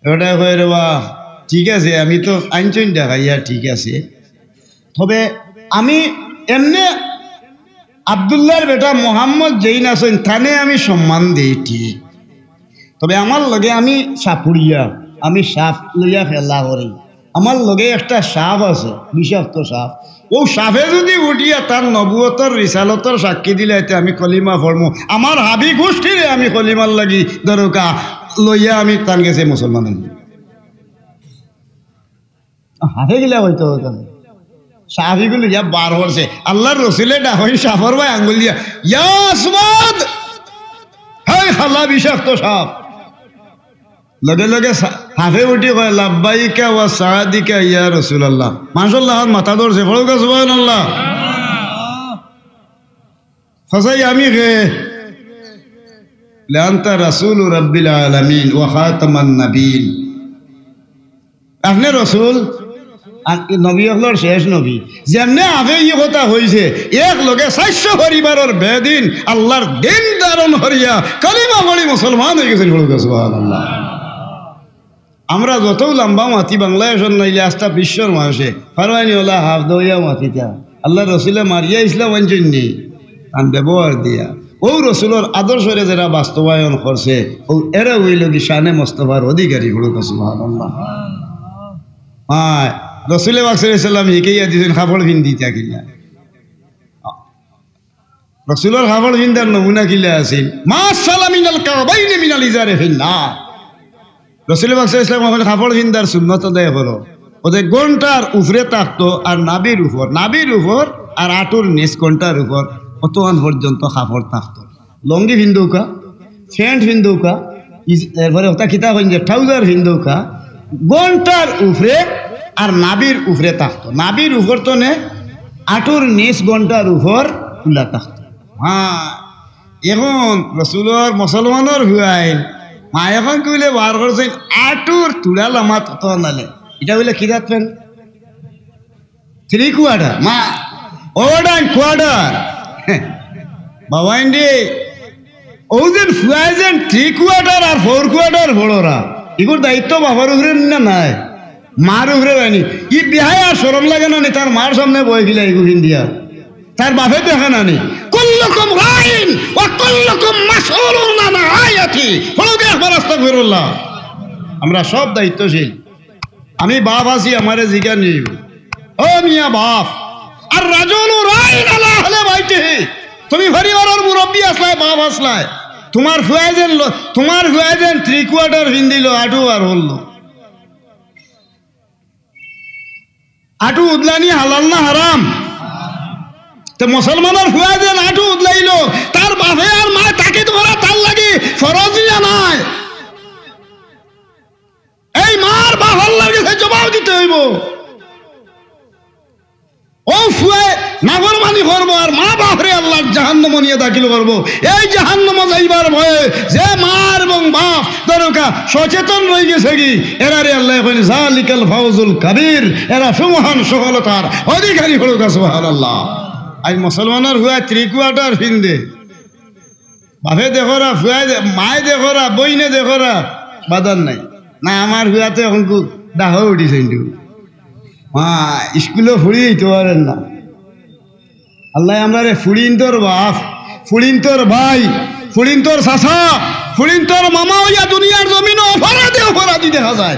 ওটা কয়, "রে বা, ঠিক আছে, আমি তো আইনছইন দেখাইয়া ঠিক আছে, তবে আমি এমনে আব্দুল্লাহর বেটা মোহাম্মদ যেইন আছইন, তানে আমি সম্মান দেই ঠিক, তবে আমার লগে আমি সাপুড়িয়া, আমি সাপ লইয়া খেলা করি, আমার লগে একটা সাপ আছে, বিষাক্ত সাপ, ও সাপে যদি উঠিয়া তার নবুয়তর রিসালতর সাক্ষী দিলে, এতে আমি কলিমা পড়মু, আমার হাবি গোষ্ঠীরে আমি কলিমার লাগি দরকা লইয়া আমি তার গেছে মুসলমান হইব।" হাতে গিলা হইতো হইতো না। সাহাবিগুলো ইয়া বার করছে, আল্লাহর রসুলে ডাকইন সাপর বায় আঙ্গুল দিয়া, "ইয়া আসওয়াদ, হে কালা বিষাক্ত সাপ।" লগে লগে সা-, সাপে উঠি কয়, "লাব্বাইকা ওয়া সাদিকা ইয়া রাসূলুল্লাহ।" মানষর লাখান মাথা ধরছে, পড়ুক্কা সুবহানাল্লাহ। "কছাই আমি কে?" "লান্তা রাসূলু রাব্বিল আলামিন ওয়া খাতামান নাবিয়িন।" আপনে রসুল আর নবী অকলর শেষ নবী। যেমনে আপনে ই কথা কইছে, এক লগে চাইরশো পরিবারর বেদিন আল্লাহর দিন ধারণ করিয়া কলিমা পড়ি মুসলমান অইগেছইন। পড়ুক্কা সুবহানাল্লাহ। আমরা যতউ লম্বা মাতি বাংলাদেশর নাইলে আস্তা বিশ্বর মানষে পারবায়নি অলা হাফ দইয়া মাতিতা। আল্লাহর রসুলে মারিয়া ইসলাম আনছইন নি, তান ব্যবহার দিয়া। ও রসুলর আদর্শরে যেরা বাস্তবায়ন করছে, ও এরা অইল কি শানে মোস্তফার অধিকারী। পড়ুক্কা সুবহানাল্লাহ। হ্যাঁ, রসুলে পাক সাল্লাল্লাহু আলাইহি ওয়াসাল্লাম হিকাইয়া দিছইন কাপড় পিন্দিতা কিলা। রসুলর কাপড় পিন্দার নমুনা কিলা আছিল? "মা আসফালা মিনাল কাবাইনি মিনাল ইজারি ফিন্নার।" রসুল পাক সাল্লাল্লাহু আলাইহি ওয়াসাল্লাম অখন কাপড় পিন্দার সুন্নত আদায় করো। ওতে ঘন্টার উপরে থাকতো আর নাভির উপর, নাভির উপর আর আটুর নিচ ঘন্টার উপর, অতখান পর্যন্ত কাপড় থাকতো। লুঙ্গি পিন্দুক্কা, প্যান্ট পিন্দুক্কা, ইজ-, এরপরে ওটা কিতা কইন যে trouser পিন্দুক্কা, ঘন্টার উপরে আর নাভির উপরে থাকতো। নাভির উপর তো নে, আটুর নিচ ঘন্টার উপর খুলা থাকতো। হ্যাঁ, এখন রসুলর মুসলমানর পুয়াইন, মা এখন কি বলে বার করছইন, আটুর তুড়া লামাত অত নালে। ইটা বলে কি জাত প্যান্ট? Three quarter, মা, ওটা quarter। বাবা ইন্ডি, ও যেন পুয়াই যেন three quarter আর four quarter পড়রা, ইগুর দায়িত্ব বাবার উপরে না নাই, মার উপরে নায়নি। ই বেহায়া শরম লাগে না নি, তার মার সামনে বই ফিলা ইগু পিন্দিয়া? তার বাপে দেখে না নি? "কুল্লুকুম রাইন ওয়া কুল্লুকুম মাসউলুন আন রাইয়াতি।" পড়ুক্কা একবার আস্তাগফিরুল্লাহ। আমরা সব দায়িত্বশীল। আমি বাপ আছি, আমারে জিগা নিব। ও মিয়া বাপ, আর রাজুলু রাইন আলা আহলে বাইতিহি। তুমি পরিবারর মুরব্বি আছলায়, বাপ আছলায়। তুমার পুয়াই যেন ল-, তুমার পুয়াই যেন three quarter পিন্দিলো, আটু আর হরলো। আটু উদলানি হালাল না হারাম? তে মুসলমানর পুয়াই যেন আটু উদলাইলো, তার বাপে আর মায় তাকিদ করা তার লাগি ফরজ না নায়? এই মার বাপর লাগি সে জবাব দিতে অইবো। ও পুয়ায় নাফরমানি করবো আর মা বাপরে আল্লাহর জাহান্নামো নিয়া দাখিল করবো। এই জাহান্নামো যাইবার ভয়ে যে মা এবং বাপ দরকা সচেতন রইগেছে গি, এরারে আল্লায় কইন, "জালিকাল ফাউজুল কাবীর", এরা সুমহান সফলতার অধিকারী। পড়ুক্কা সুবহানাল্লাহ। আইজ মুসলমানর পুয়ায় three quarter পিন্দে, বাপে দেখরা, পুয়ায় দে-, মায় দেখরা, বইনে দেখরা, বাদার নাই। না, আমার পুয়া তো এখন খুব ডাহো উঠিছে কিন্তু। মা, স্কুলো ফুড়ি অইতে পারের না। আল্লায় আমরারে ফুড়িন্তর বাপ, ফুড়িন্তর ভাই, ফুড়িন্তর চাচা, ফুড়িন্তর মামা অইয়া দুনিয়ার জমিনো অপরাধে অপরাধী দেখা যায়।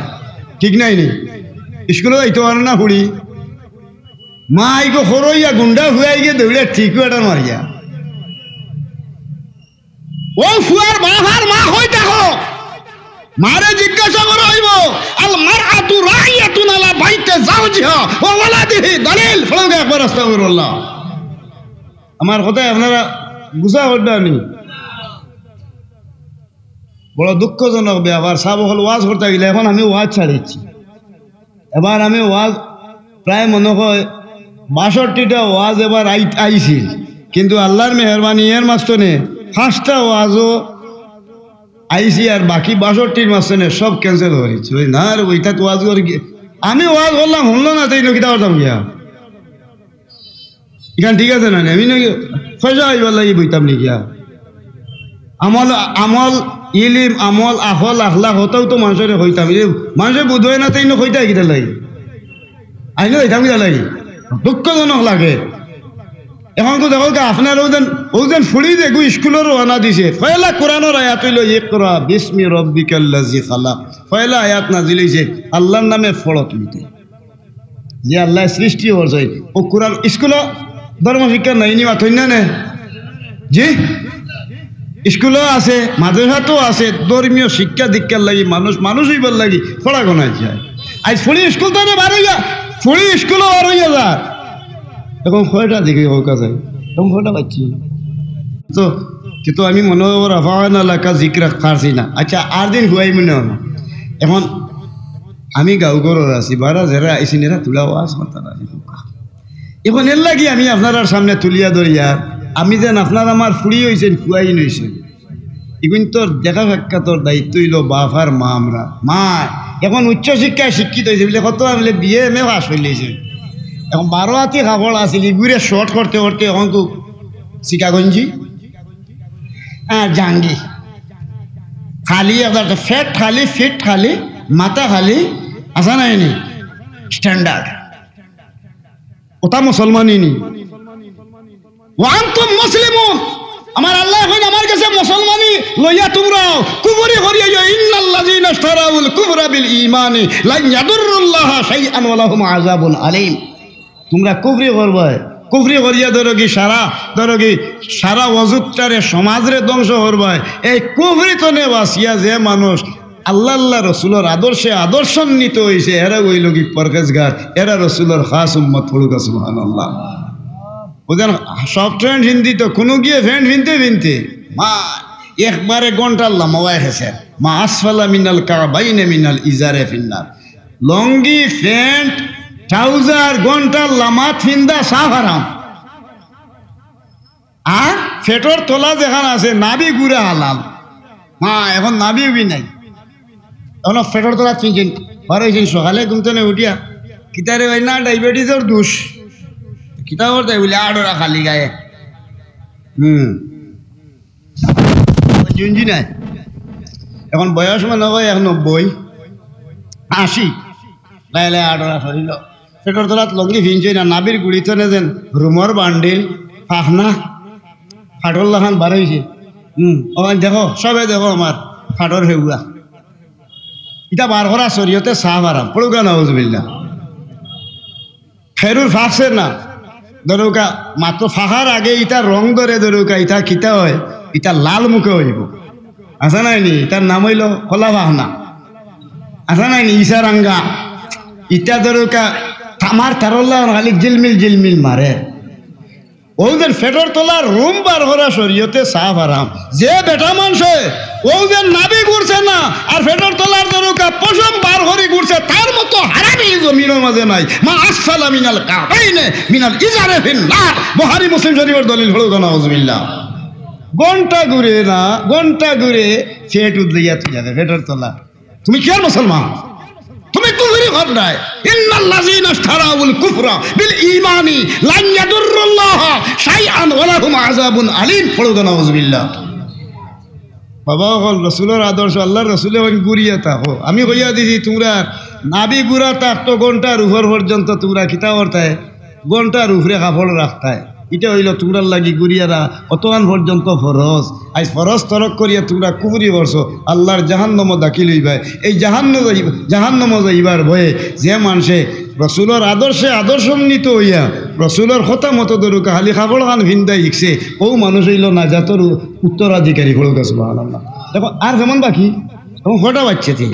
ঠিক নায় নি? স্কুলো যাইতে পারের না ফুড়ি। মা আইগো খরইয়া গুন্ডা পুয়াইগে দৌড়ে three quarter মারিয়া। ও পুয়ার বাপ আর মা কই থাকো? মারে জিজ্ঞাসা করা অইবো, "আল মারআতু রাইয়াতুন আলা বাইতি যাওজিহা ওয়া ওয়ালাদিহি।" দলিল, পড়ুক্কা একবার আস্তাগফিরুল্লাহ। আমার কথায় আপনারা গুছা করবা নি? বড় দুঃখজনক ব্যাপার, সাব অকল ওয়াজ করতা গিলা, এখন আমি ওয়াজ ছাড়িছি। এবার আমি ওয়াজ প্রায় মনে হয় বাষট্টিটা ওয়াজ এবার আই-, আইছিল। কিন্তু আল্লার মেহেরবানি এর মাঝখানে পাঁচটা ওয়াজও আইছি আর বাকি বাষট্টির মাঝখানে সব cancel করিছে। ওই না রে, ওইটা তো ওয়াজ করে কি? আমি ওয়াজ করলাম, হুনলো না, তাই নকিতা করতাম গিয়া? ইখান ঠিক আছে না? আমি নাকি পয়সা আইবার লাগি বইতাম নি গিয়া? আমল, আমল, ইলিম, আমল, আখল, আখলাক, হতাও তো মানুষরে কইতাম। এই মানুষে বুঝ হয় না, তাই না কইতা কিতা লাগি? আইলে কইতাম কিতা লাগি? দুঃখজনক লাগে। এখন তো দেখো কি, আপনার ওজন, ওজন ফুড়ি দেখো স্কুলে রওনা দিছে। পয়লা কোরআনর আয়াত হইল, "ইকরা বিসমি রব্বিকাল্লাযী খালাক।" পয়লা আয়াত নাজিল হইছে, "আল্লাহর নামে পড়ো তুমি।" যে আল্লাহ সৃষ্টি করছে, ও কোরআন স্কুলে ধর্ম শিক্ষা নাই নি, মাতইন না নে? জি, স্কুলেও আছে, মাদ্রাসাতেও আছে, ধর্মীয় শিক্ষা দীক্ষার লাগি মানুষ, মানুষ হইবার লাগি পড়াশোনায় যায়। আজ ফুড়ি স্কুল তো বার হইয়া, ফুড়ি স্কুলে বার হইয়া যায়। এখন কয়টা দিকে হোক আছে, এখন কয়টা পাচ্ছি? তো, কিন্তু আমি মনে হয় রাফা'না লাকা যিকরাক পারছি না। আচ্ছা, আর দিন হুয়াই মনে হয় না। এখন আমি গাঁও ঘরর আছি, বারা যেরা আইছেন, এরা তুলা ওয়াজ করতা না। এখন এর লাগি আমি আপনারার সামনে তুলিয়া ধরিয়া, আমি যেন আপনার আমার ফুড়ি হইছেন, ফুয়াইন হইছেন, ইগুন তোর দেখা সাক্ষাৎর দায়িত্ব হইল বাপ আর মা। আমরা মা এখন উচ্চ শিক্ষায় শিক্ষিত হইছে বলে কত বলে বিএ এমএ পাস হইলেছে। এখন বারো হাতি কাপড় আছিল, ইগুরে শর্ট করতে করতে এখন তো শিকাগঞ্জি, হ্যাঁ, জাঙ্গি। খালি একবার তো ফেট খালি, ফিট খালি, মাথা খালি, আসা নাই নি? স্ট্যান্ডার্ড। ওটা মুসলমানই নি। ওয়া আনতুম মুসলিমুন। আমার আল্লাহ কইন, আমার কাছে মুসলমানি লইয়া তোমরা কুফরি করিয়া যাও। ইন্নাল্লাযীনা ইশতারাউল কুফরা বিল ঈমানি লান ইয়াদুররুল্লাহা শাইআন ওয়া লাহুম আযাবুন আলীম। তোমরা কুফরি করবায়, কুফরি করিয়া ধরো কি সারা, ধরো কি সারা ওয়াজুদটারে সমাজরে ধ্বংস করবায়। এই কুফরি তনে বাঁচিয়া যে মানুষ আল্লাহ, আল্লাহ রসুলর আদর্শে আদর্শান্বিত হইছে, এরা হইল কি পরহেজগার, এরা রসুলর খাস উম্মত। পড়ুকা সুবহানাল্লাহ। বুঝেন, সব ট্রেন্ড হিন্দি তো কোনো গিয়ে ফ্যান্ট ফিনতে ফিনতে মা একবারে ঘন্টার লামাওয়ায় গেছে। মা আসফালা মিনাল কাবাইনে মিনাল ইজারে ফিন্নার। লঙ্গি, ফ্যান্ট, ট্রাউজার, ঘন্টার লামাত ফিন্দা সাফ হারাম। আর ফেটর তলা যেখান আছে, নাভি গুড়া হালাল। মা, এখন নাভি উভি নাই। এখন ফেটর তলা চিনছেন, বার হইছেন সকালে ঘুম থেকে উঠিয়া। কিতারে ভাই না, ডায়াবেটিসর দোষ। কিতা করতে বলে, আড়োরা খালি গায়ে। হুম। জিঞ্জি নাই। এখন বয়স মনে হয় এক নব্বই, আশি। লাইলে আড়োরা শরীর। পেটর তলাত লঙ্গি ফিনছইন না, নাভির গুড়িত নে যেন রুমর বান্ডিল, ফাখনা, ফাটর লাখান বার হইছে। হুম, ও দেখো, সবে দেখো আমার ফাটর হেউয়া। ইটা বার করা শরীয়তে সাফ হারাম। পড়ুকা নাউজুবিল্লাহ। খেরুর ফাঁকছে না, ধরুকা মাত্র ফাঁকার আগে ইটা রং ধরে, ধরুকা ইটা কিতা হয়, ইটা লাল মুখে হইব। আছে নাই নি? ইটার নাম হইল কলা ফাখনা। আছে নাই নি? ইসারাঙ্গা। ইটা ধরুকা তামার তারল্লা খালি জিলমিল জিলমিল মারে। ওদের ফেটর তলার রুম বার করা শরীয়তে সাফ হারাম। যে বেটা মানষে ওদের নাভি ঘুরছে না আর ফেটর তলার ধরুকা পশম বার করি ঘুরছে, তার মতো হারামি জমিনর মাঝে নাই। মা আসফালা মিনাল কাবাইনে মিনাল ইজারে ফিন্নার। বুখারী মুসলিম শরীফর দলিল। পড়ুকা নাউজুবিল্লাহ। ঘন্টা ঘুরে না, ঘন্টা ঘুরে ফেট উদলিয়া তুই যাবে ফেটর তলা। তুমি কি আর মুসলমান? তুমি কুফরি কররায়। ইন্নাল্লাযীনা ইশতারাউল কুফরা বিল ঈমানি লান ইয়াদুররুল্লাহা শাইআন ওয়া লাহুম আযাবুন আলীম। পড়ুকা নাউজুবিল্লাহ। বাবা অকল, রসুলর আদর্শ, আল্লাহর রসুলে কইন ঘুরিয়া থাকো। আমি কইয়া দিছি, তোমরা নাভি ঘুরা থাকতো ঘন্টার উপর পর্যন্ত, তোমরা কিতা করতায়? ঘন্টার উপরে কাপড় রাখতায়। ইটা হইল তোমরার লাগি ঘুরিয়ারা অতখান পর্যন্ত ফরজ। আজ ফরজ তরক করিয়া তোমরা কুফরি করছো, আল্লাহর জাহান্নামো দাখিল হইবায়। এই জাহান্নামো যাইবা-, জাহান্নামো যাইবার ভয়ে যে মানষে রসুলর আদর্শে আদর্শান্বিত হইয়া রসুলর কথা মতো ধরুকা খালি কাপড় খান ফিন্দা হিকছে, ও মানুষ হইল নাজাতর উ-, উত্তরাধিকারী। পড়ুকা সুবহানাল্লাহ। দেখো, আর কেমন বাকি? এখন কটা বাজছে? তিন।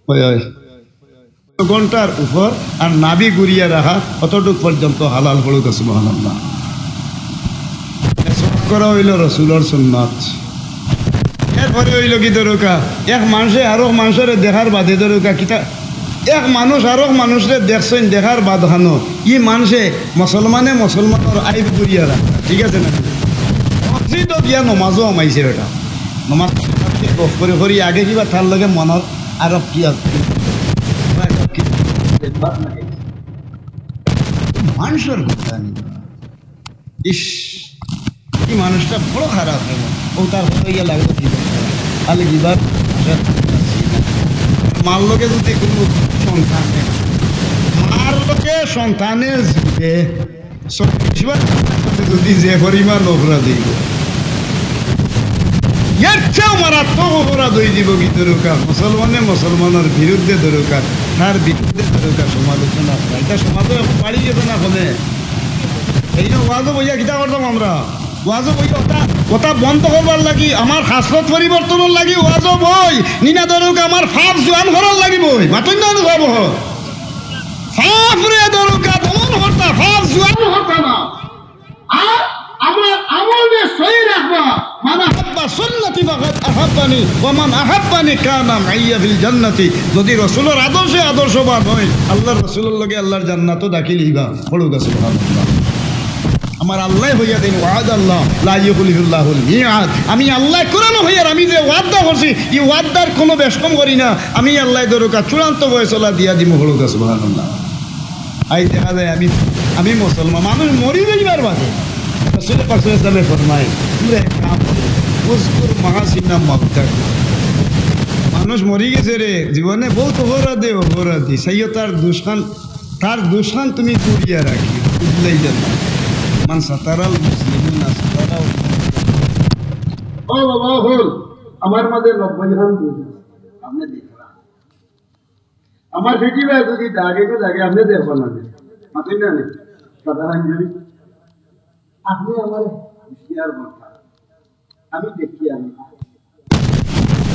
ওই, ওই। ঘন্টার উপর আর নাভি ঘুরিয়া রাখা অতটুক পর্যন্ত হালাল। পড়ুকা সুবহানাল্লাহ। মেসওয়াক করা হইল রসুলর সুন্নত। এরপরে হইল কি ধরুকা, এক মানষে আরো মানষরে দেখার বাদে ধরুকা কিতা এক মানুষ আরক মানুষরে দেখছইন, দেখার বাদ খানো ই মানষে মুসলমানে মুসলমানর আইব করিয়া রাখে, ঠিক আছে না? মসজিদো গিয়া নমাজও হামাইছে বেটা, নমাজ গফ করি করি আগে কিবা তার লগে মনর আরো কি আছে? মানষর কথা নি। ইস, ই মানুষটা বড় খারাপ অইলো। ও তার হয়ে গিয়া লাগলো কি করতে? খালি গিবত, মার লগে যদি কোনো সন্তানে, মার লগে সন্তানে জুড়ে, সব কিছু যদি যে পরিমাণ অপরাধ অইবো, এর চেয়েও মারাত্মক অপরাধ অই দিবো কি দরকার? মুসলমানে মুসলমানর বিরুদ্ধে দরকার, তার বিরুদ্ধে দরকার সমালোচনা করা। ইটা সমাজে এখন বাড়ি গেছে না কমে? এই না ওয়াজো বইয়া কিতা করতাম আমরা? ওয়াজো বইয়া ওটা, ওটা বন্ধ করবার লাগি, আমার খাসলত পরিবর্তনর লাগি ওয়াজো বই। নিনা দরকার আমার পাপ জোয়ান করার লাগি বই। মাতইন না, আমি কইবো। পাপ রে দরকার দমন করতা, পাপ জোয়ান করতা না। আর আমরা আমল যে সহি রাখবা, মান আহাব্বা সুন্নতি ফাকাদ আহাব্বানি, ওয়া মান আহাব্বানি কানা মাইয়া ফিল জান্নাতি। যদি রসুলর আদর্শে আদর্শবান অয়, আল্লাহর রসুলর লগে আল্লাহর জান্নাতো দাখিল অইবা। পড়ুকা সুবহানাল্লাহ। আমার আল্লায় কইয়া দেইন, ওয়াদাল্লাহ লা ইউখলিফুল্লাহুল মিআদ। আমি আল্লায় কোরআনো কইয়ার, আমি যে ওয়াদা করছি, ই ওয়াদার কোনো বেশকম করি না। আমি আল্লায় দরকার চূড়ান্ত ফয়সালা দিয়া দিমু। পড়ুকা সুবহানাল্লাহ। আইজ দেখা যায় আমি, আমি মুসলমান, মানুষ মরি যাইবার বাদে রসুল পাক সাল্লাল্লাহু আলাইহি ওয়াসাল্লামে ফরমায়, "তোমরা এক কাম করো, উযকুর মাহাসিনা মাউতাকুম।" মানুষ মরি গেছে রে, জীবনে বউত অপরাধে অপরাধী, সেইও তার দুশখান, তার দুশখান তুমি কুড়িয়া রাখিও, বুঝলেই যেন। মান সাতারাল মুসলিমিনা সাতারাহুল্লাহ। ও বাবা, হল, আমার মাঝে নব্বই খান দুষ আছে, আপনি দেখরা। আমার ফিটিবায় যদি দাগে তো লাগে, আপনি দেখবা না। মাতইন না নি? সাধারণ যদি আপনি আমার হুঁশিয়ার বলতা, আমি দেখি আমি।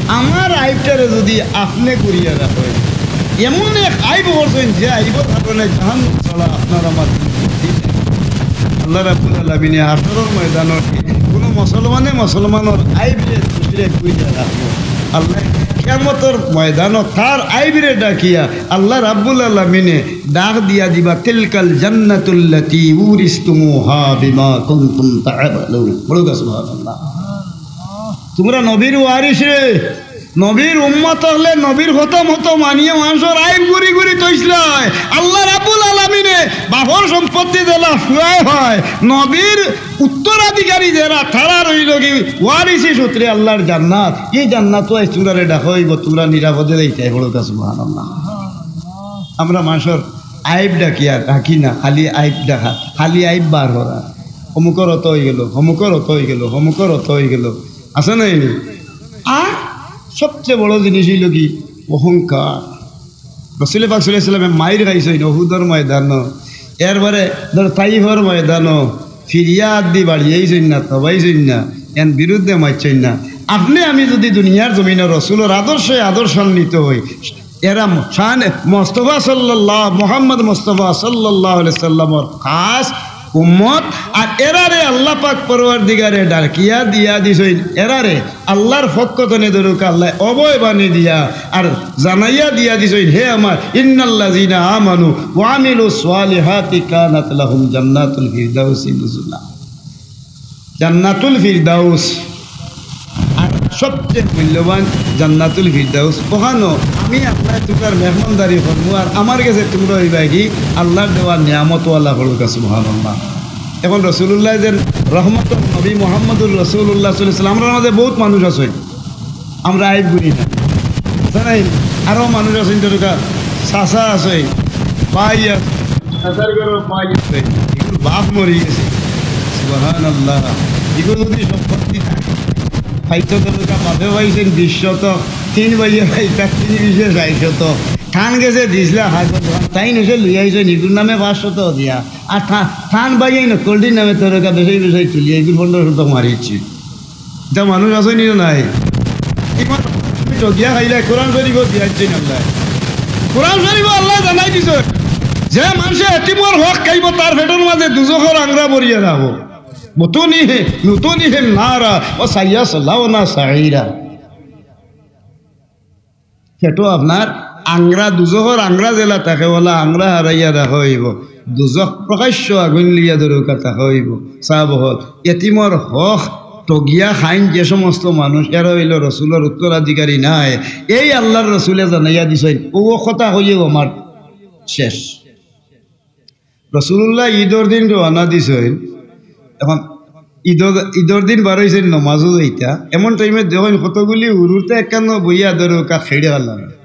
আমার আইবটারে যদি আপনি করিয়া রাখেন, এমন এক আইব করছেন যে আইবর কারণে জাহান্নাম ছাড়া আপনার আমার কোনো গতি নাই। আল্লাহ রাব্বুল আলামিনে হাশরর ময়দানো কোনো মুসলমানে মুসলমানর আইবরে দুষরে করিয়া রাখবো। আল্লাহ কিয়ামতর ময়দানো তার আইবরে ডাকিয়া আল্লাহ রাব্বুল আলামিনে ডাক দিয়া দিবা, "তিলকাল জান্নাতুল্লাতি উরিসতুমুহা বিমা কুনতুম তা'মালুন।" পড়ুকা সুবহানাল্লাহ। তোমরা নবীর ওয়ারিস রে, নবীর উম্মত অকলে নবীর কথা মতো মানিয়া মানষর আইব ঘুরি ঘুরি থইছলায়। আল্লাহ রাব্বুল আলামিনে বাপর সম্পত্তি দিলা ফুয়ায় হয়, নবীর উত্তরাধিকারী যেরা, তারা রইল কি ওয়ারিসি সূত্রে আল্লাহর জান্নাত। এই জান্নাত তো আইজ তোমরারে ডাকা অইবো, তোমরা নিরাপদে যাইতায়। পড়ুকা সুবহানাল্লাহ। আমরা মানষর আইব ডাকিয়া রাখি না, খালি আইব ডাকা, খালি আইব বার করা। অমুকর অত অইগেলো, অমুকর অত অইগেলো, অমুকর অত অইগেলো, আছে না নি? আর সবচেয়ে বড় জিনিস অইলো কি? অহংকার। রসুল পাক সাল্লাল্লাহু আলাইহি ওয়াসাল্লামে মাইর খাইছইন উহুদর ময়দানো, এরপরে ধর তাইফর ময়দানো, ফিরিয়া আদি বাড়িয়াইছইন না, তবাইছইন না, এন বিরুদ্ধে মারছইন না। আপনে আমি যদি দুনিয়ার জমিনো রসুলর আদর্শে আদর্শান্বিত অই, এরা ম-, শান মোস্তফা সাল্লাল্লাহু, মোহাম্মদ মোস্তফা সাল্লাল্লাহু আলাইহি সাল্লামর খাস উম্মত, আর এরারে আল্লাহ পাক পরওয়ারদিগারে ডাকিয়া দিয়া দিছইন, এরারে আল্লাহর পক্ষ তনে দরুকা আল্লাহ অভয় বাণী দিয়া আর জানাইয়া দিয়া দিছইন, হে আমার, ইন্নাল্লাযিনা আমানু ওয়া আমিলুস সালিহাতি কানাত লাহুম জান্নাতুল ফিরদাউসি নুজুলা। জান্নাতুল ফিরদাউস, আর সবচেয়ে মূল্যবান জান্নাতুল ফিরদাউস। ওখানো আমি আপনার তুকার মেহমানদারি করবো, আর আমার গেছে তোমরা অইবায় কি আল্লাহর দেওয়া নিয়ামতওয়ালা। পড়ুকা সুবহানাল্লাহ। এখন রসুলুল্লাহ যেন রহমত নবী মোহাম্মদুর রসুলুল্লাহ সাল্লাল্লাহু আলাইহি ওয়াসাল্লাম, আমরার মাঝে বউত মানুষ আছইন, আমরা আইব ঘুরি না, বুঝছো নাই? আরো মানুষ আছইন, যেরকম চাচা আছে, ভাই আছে, চাচার ঘরর ভাই আছে, ইগুর বাপ মরি গেছে। সুবহানাল্লাহ। ইগুর যদি সম্পত্তি থাকে, পাইতো যেরকম বাপে পাইছইন বিশ শতক, তিন ভাইয়ে পাইতা তিন বিশে ষাইট শতক, তান গেছে দিছলা হাজার, তাইন এসে লইয়া আইছইন ইগুর নামে পাঁচ শতক দিয়া, আর থা-, তান ভাইয়ে নকলটির নামে যেরকম বেশি বেশি তুলিয়া ইগুর পনেরো শতক মারিছে। ইতা মানুষ আছইন নি নাই? ইমান তুমি ঠগিয়া খাইলায়, কোরআন শরীফো দিয়া দিছইন আল্লায়। কোরআন শরীফো আল্লায় জানাই দিছইন, যে মানষে এতিমর হক খাইবো, তার পেটর মাঝে দুজখর আংরা ভরিয়া রাখবো। বুতুনিহি-, বুতুনিহিম নারা ওয়া সায়াসলাউনা সাঈরা। পেটো আপনার আংরা দুজখর আংরা যেলা থাকে, অলা আংরা হারাইয়া রাখা অইবো। দুজখ প্রকাশ্য আগুইন লইয়া ধরুকা থাকা অইবো। সাব অকল, এতিমর হক ঠগিয়া খাইন যে সমস্ত মানুষ, এরা অইলো রসুলর উত্তরাধিকারী নায়। এই আল্লার রসুলে জানাইয়া দিছইন, অউ কথা কইয়াউ আমার শেষ। রসুলুল্লাহ ইদর দিন রওয়ানা দিছইন। অখন ইদর, ইদর দিন বারইছইন নমাজো যাইতা। এমন টাইমে দেখইন কতগুলি হুরুতা একখানো বইয়া ধরুকা খেড়ি ফালার।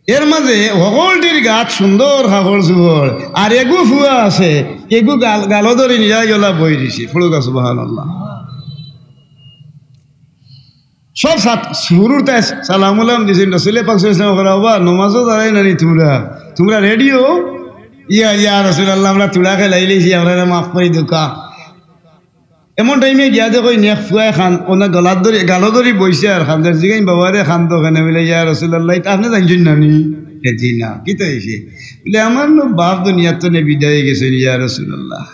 এর মাঝে হকলটির গাত সুন্দর কাপড়-চোপড়, আর এগু ফুয়া আছে, এগু গাল-, গালো ধরি নিয়া গেলা বই দিছে। পড়ুকা সুবহানাল্লাহ। সব সাত-, হুরুতায় সালাম উলাম দিছইন, রসুলে পাক সাল্লাল্লাহু আলাইহি ওয়াসাল্লাম কইরা, "ওবা, নমাজো দাঁড়াই না নি তুমরা? তুমরা রেডি অও?" "ইয়া, ইয়া রাসুলুল্লাহ, আমরা থুড়া খেলাইলিছি, আমরারে মাফ করি দেউক্কা।" এমন টাইমে গিয়া দেখইন এক ফুয়ায় কান-, অনে গালো ধরি, গালো ধরি বইছে আর কান্দের। জিগাইন, "বাবারে, কান্দো কেনে?" বুলে, "ইয়া রাসুলুল্লাহ, ইতা আপনে জানছইন না নি?" "এ জি না, কিতা অইছে?" বুলে, "আমার নু বাফ দুনিয়াত থনে বিদায় গেছইন, ইয়া রাসুলুল্লাহ।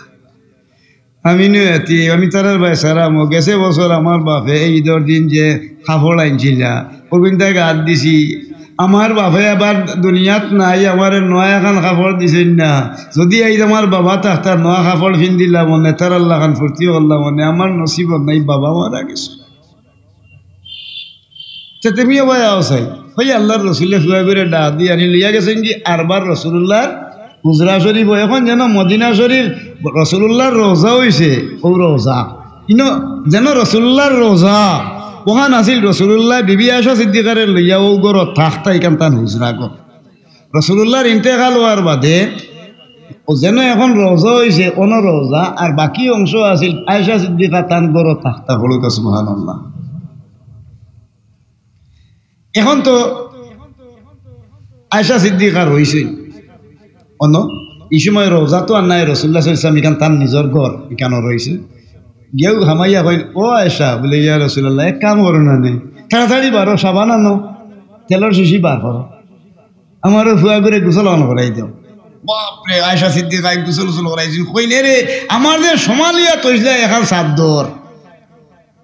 আমি নু এতিম, আমি তারার বায় সারা মো। গেছে বছর আমার বাফে এই ইদর দিন যে কাপড় আনছিলা, অগুইনতা গাত দিছি। আমার বাফে আবার দুনিয়াত নাই, আমারে নয়া একখান কাপড় দিছইন না। যুদি আইজ আমার বাবা থাকতা, নয়া কাপড় ফিন্দিলাম অনে, তারার লাখান ফুর্তি করলাম অনে, আমার নসিবো নাই, বাবা মারা গেছে।" তে তুমি ওবায় আও চাই। অউ আল্লার রসুলে ফুয়াগুরে ডাক দি আনি লইয়া গেছইন কি আরবার রসুলুল্লাহর হুজরা শরিফো। অখন যেন মদিনা শরিফ রসুলুল্লাহর রওজা অইছে, অউ রওজা। ইনো যেন রসুলুল্লাহর রওজা। অখান আছিল রসুলুল্লাহ বিবি আয়েশা সিদ্দিকারে লইয়া অউ ঘরো থাকতা, ইখান তান হুজরা ঘর। রসুলুল্লাহর ইন্তেকাল অওয়ার বাদে অউ যেন অখন রওজা অইছে, অনো রওজা, আর বাকি অংশ আছিল আয়েশা সিদ্দিকা তান ঘরো থাকতা। পড়ুকা সুবহানাল্লাহ। অখন তো আয়েশা সিদ্দিকা রইছইন অনো, ই সময় রওজা তো আর নাই, রসুলুল্লাহ সাল্লাল্লাহু আলাইহি ওয়াসাল্লাম ইখান তান নিজর ঘর, ইখানো রইছে। গিয়াউ হামাইয়া কইন, "ও আয়েশা," বুলে, "ইয়া রাসুলুল্লাহ, এক কাম করো না নে, তাড়াতাড়ি বারো, সাবান আনো, তেলর শিশি বার করো, আমারে ফুয়াগুরে গোসল অখান করাই দেও।" বাপরে, আয়েশা সিদ্দিকায় গোসল উসল করাইছইন। কইন, "এরে, আমার যে সোমালিয়া তইছলা একখান চাদর,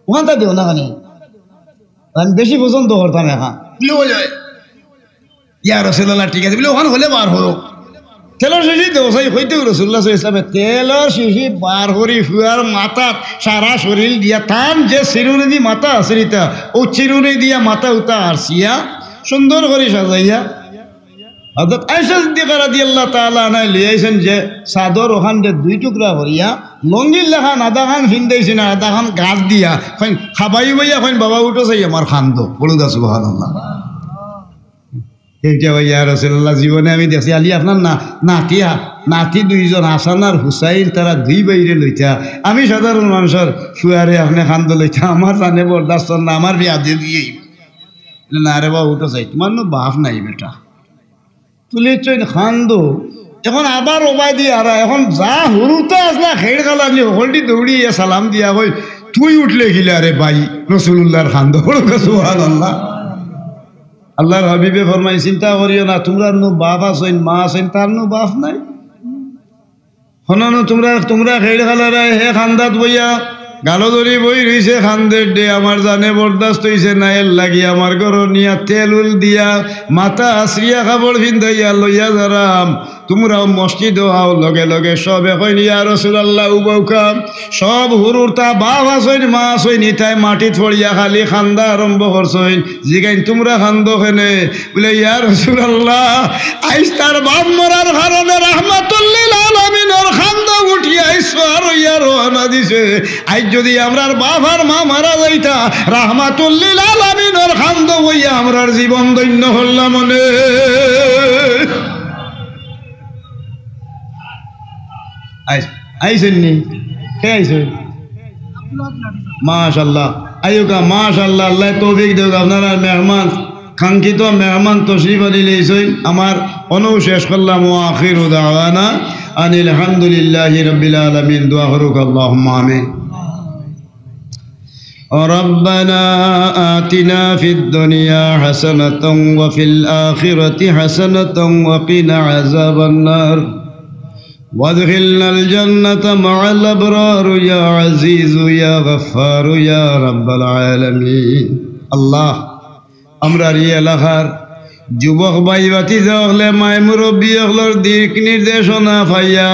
অখানতা দেও না কেনে?" আমি বেশি পছন্দ করতাম অখন। বুলে, "ওই, ওই, ইয়া রাসুলুল্লাহ, ঠিক আছে।" বুলে, "অখান অইলে বার করো।" তেলর শিশি দেও চাই কইতেউ রসুলুল্লাহ সাল্লাল্লাহু আলাইহি ওয়াসাল্লামে তেলর শিশি বার করি ফুয়ার মাথাত সারা শরীল দিয়া, তান যে চিরুনি দি মাথা আছড়িতা, অউ চিরুনি দিয়া মাথা উতা আরছিয়া সুন্দর করি সাজাইয়া হযরত আয়েশা সিদ্দিকা রাদিয়াল্লাহু তাআলা আনহায় লইয়া আইছইন যে চাদর, অখানরে দুই টুকরা করিয়া লুঙ্গির লাখান আধাখান ফিন্দাইছইন আর আধাখান গাত দিয়া, কইন, খাবাই বইয়া কইন, "বাবা উঠো চাই আমার কান্দো।" পড়ুকা সুবহানাল্লাহ। কেউ কেউ, "ইয়া রাসুলুল্লাহ, জীবনে আমি দেখছি খালি আপনার না-, নাতি হা-, নাতি দুইজন হাসান আর হুসাইন, তারা দুই ভাইরে লইতা। আমি সাধারণ মানষর ফুয়ারে আপনে কান্দো লইতা, আমার জানে বরদাস্ত না, আমার বিয়া দিয়া দিয়েই।" "না রে বাবা, উঠো চাই, তুমার নু বাফ নাই বেটা।" তুলিছইন কান্দো। অখন আবার ওবায়দি আরা, অখন যা হুরুতা আছলা খেড় খালানি হকলটি দৌড়ি ইয়া সালাম দিয়া কই, "তুই উঠলে কিলা রে ভাই, রসুলুল্লাহর কান্দো।" পড়ুকা সুবহানাল্লাহ। আল্লার হাবিবে ফরমাইন, "চিন্তা করিও না, তুমরার নু বাফ আছইন, মা আছইন, তার নু বাফ নাই।" অনো নু তুমরা, তুমরা খেড় খালারায় হে কান্দাত বইয়া, গালো ধরি বই রইছে, কান্দের দে, "আমার জানে বরদাস্ত অইছে না, এরলাগি আমার ঘরো নিয়া তেল উল দিয়া, মাথা আছড়িয়া, কাপড় ফিন্দাইয়া লইয়া যারাম। তুমরাও মসজিদো আও।" লগে লগে সবে কইন, "ইয়া রাসুলুল্লাহ, উবাউকা।" সব হুরুতা বাফ আছইন, মা আছইন, ইতায় মাটিত পড়িয়া খালি কান্দা আরম্ভ করছইন। জিগাইন, "তুমরা কান্দো কেনে?" বুলে, "ইয়া রাসুলুল্লাহ, আইজ তার বাফ মরার কারণে রাহমাতুল লিল আলামিনর কান্দো উঠিয়া আইজ সোয়ার অইয়া রওয়ানা দিছে। আইজ যুদি আমরার বাফ আর মা মারা যাইতা, রাহমাতুল লিল আলামিনর কান্দো অইয়া আমরার জীবন ধন্য করলাম অনে।" আইস-, আইসেন নি? কে আইসেন? মাশাআল্লাহ। আইউক্কা, মাশাআল্লাহ, আল্লায় তৌফিক দেউক। আপনারার মেহমান, কাঙ্ক্ষিত মেহমান তশরিফ আনিলাইছইন। আমার অনউ শেষ করলাম, ওয়া আখিরু দাওয়ানা আনিল হামদুলিল্লাহি রাব্বিল আলামিন। দোয়া করুক, আল্লাহুম্মা আমিন। ربنا آتنا في الدنيا حسنة وفي الآخرة حسنة وقنا عذاب النار وادخلنا الجنة مع الأبرار يا عزيز يا غفار يا رب العالمين. আল্লাহ, আমরার ই এলাকার যুবক ভাই ভাতিজা অকলে মায় মুরব্বী অকলর দিক নির্দেশনা পাইয়া,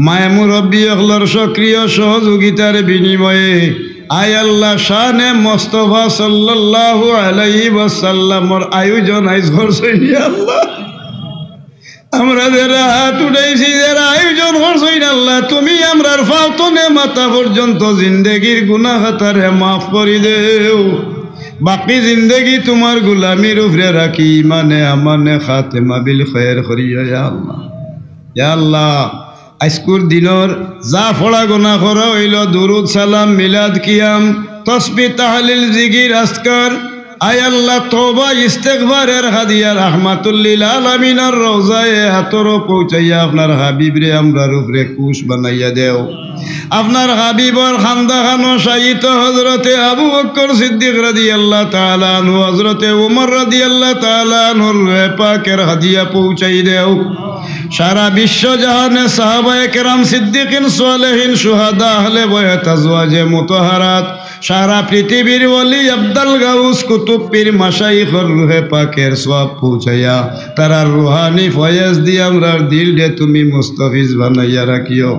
মায় মুরব্বী অকলর সক্রিয় সহযোগিতার বিনিময়ে, আয় আল্লাহ, শানে মোস্তফা সাল্লাল্লাহু আলাইহি ওয়াসাল্লামর আয়োজন আইজ করছইন, ইয়া আল্লাহ। আমরা যেরা হাত উঠাইছি, যেরা আয়োজন করছইন, আল্লাহ, তুমি আমরার পাও তনে মাথা পর্যন্ত জিন্দেগির গুনাহ খাতারে মাফ করি দেও। বাকি জিন্দেগি তুমার গুলামির উপরে রাখি, ইমানে আমানে খাতেমা বিল খয়ের করিও, ইয়া আল্লাহ। ইয়া আল্লাহ, আইজকুর দিনর যা পড়া গোনা করা অইলো, দুরুদ, সালাম, মিলাদ, কিয়াম, তসবিহ, তাহলিল, জিকির, আজকার, আয় আল্লাহ, তওবা, ইস্তেগফারের হাদিয়া রাহমাতুল্লিল আলামিনর রওজায়ে আতরো পৌঁছাইয়া আপনার হাবিবরে আমরার উপরে খুশ বানাইয়া দেও। আপনার হাবিবর খান্দাখানো শায়িত হযরতে আবু বকর সিদ্দিক রাদিয়াল্লাহু তাআলা আনহু, হযরতে উমর রাদিয়াল্লাহু তাআলা আনহুর রুহে পাকের হাদিয়া পৌঁছাই দেও। সারা বিশ্ব জাহানে সাহাবায়ে কেরাম, সিদ্দিকিন, সালেহিন, শুহাদা, আহলে বায়ত, আজওয়াজে মুতাহহারাত, সারা পৃথিবীর ওলি, আবদাল, গাউস, কুতুব, পীর, মাশাইখর রুহে পাকের সওয়াব পৌঁছাইয়া, তারার রুহানি ফয়েজ দি আমরার দিলরে তুমি মুস্তাফিজ বানাইয়া রাখিও।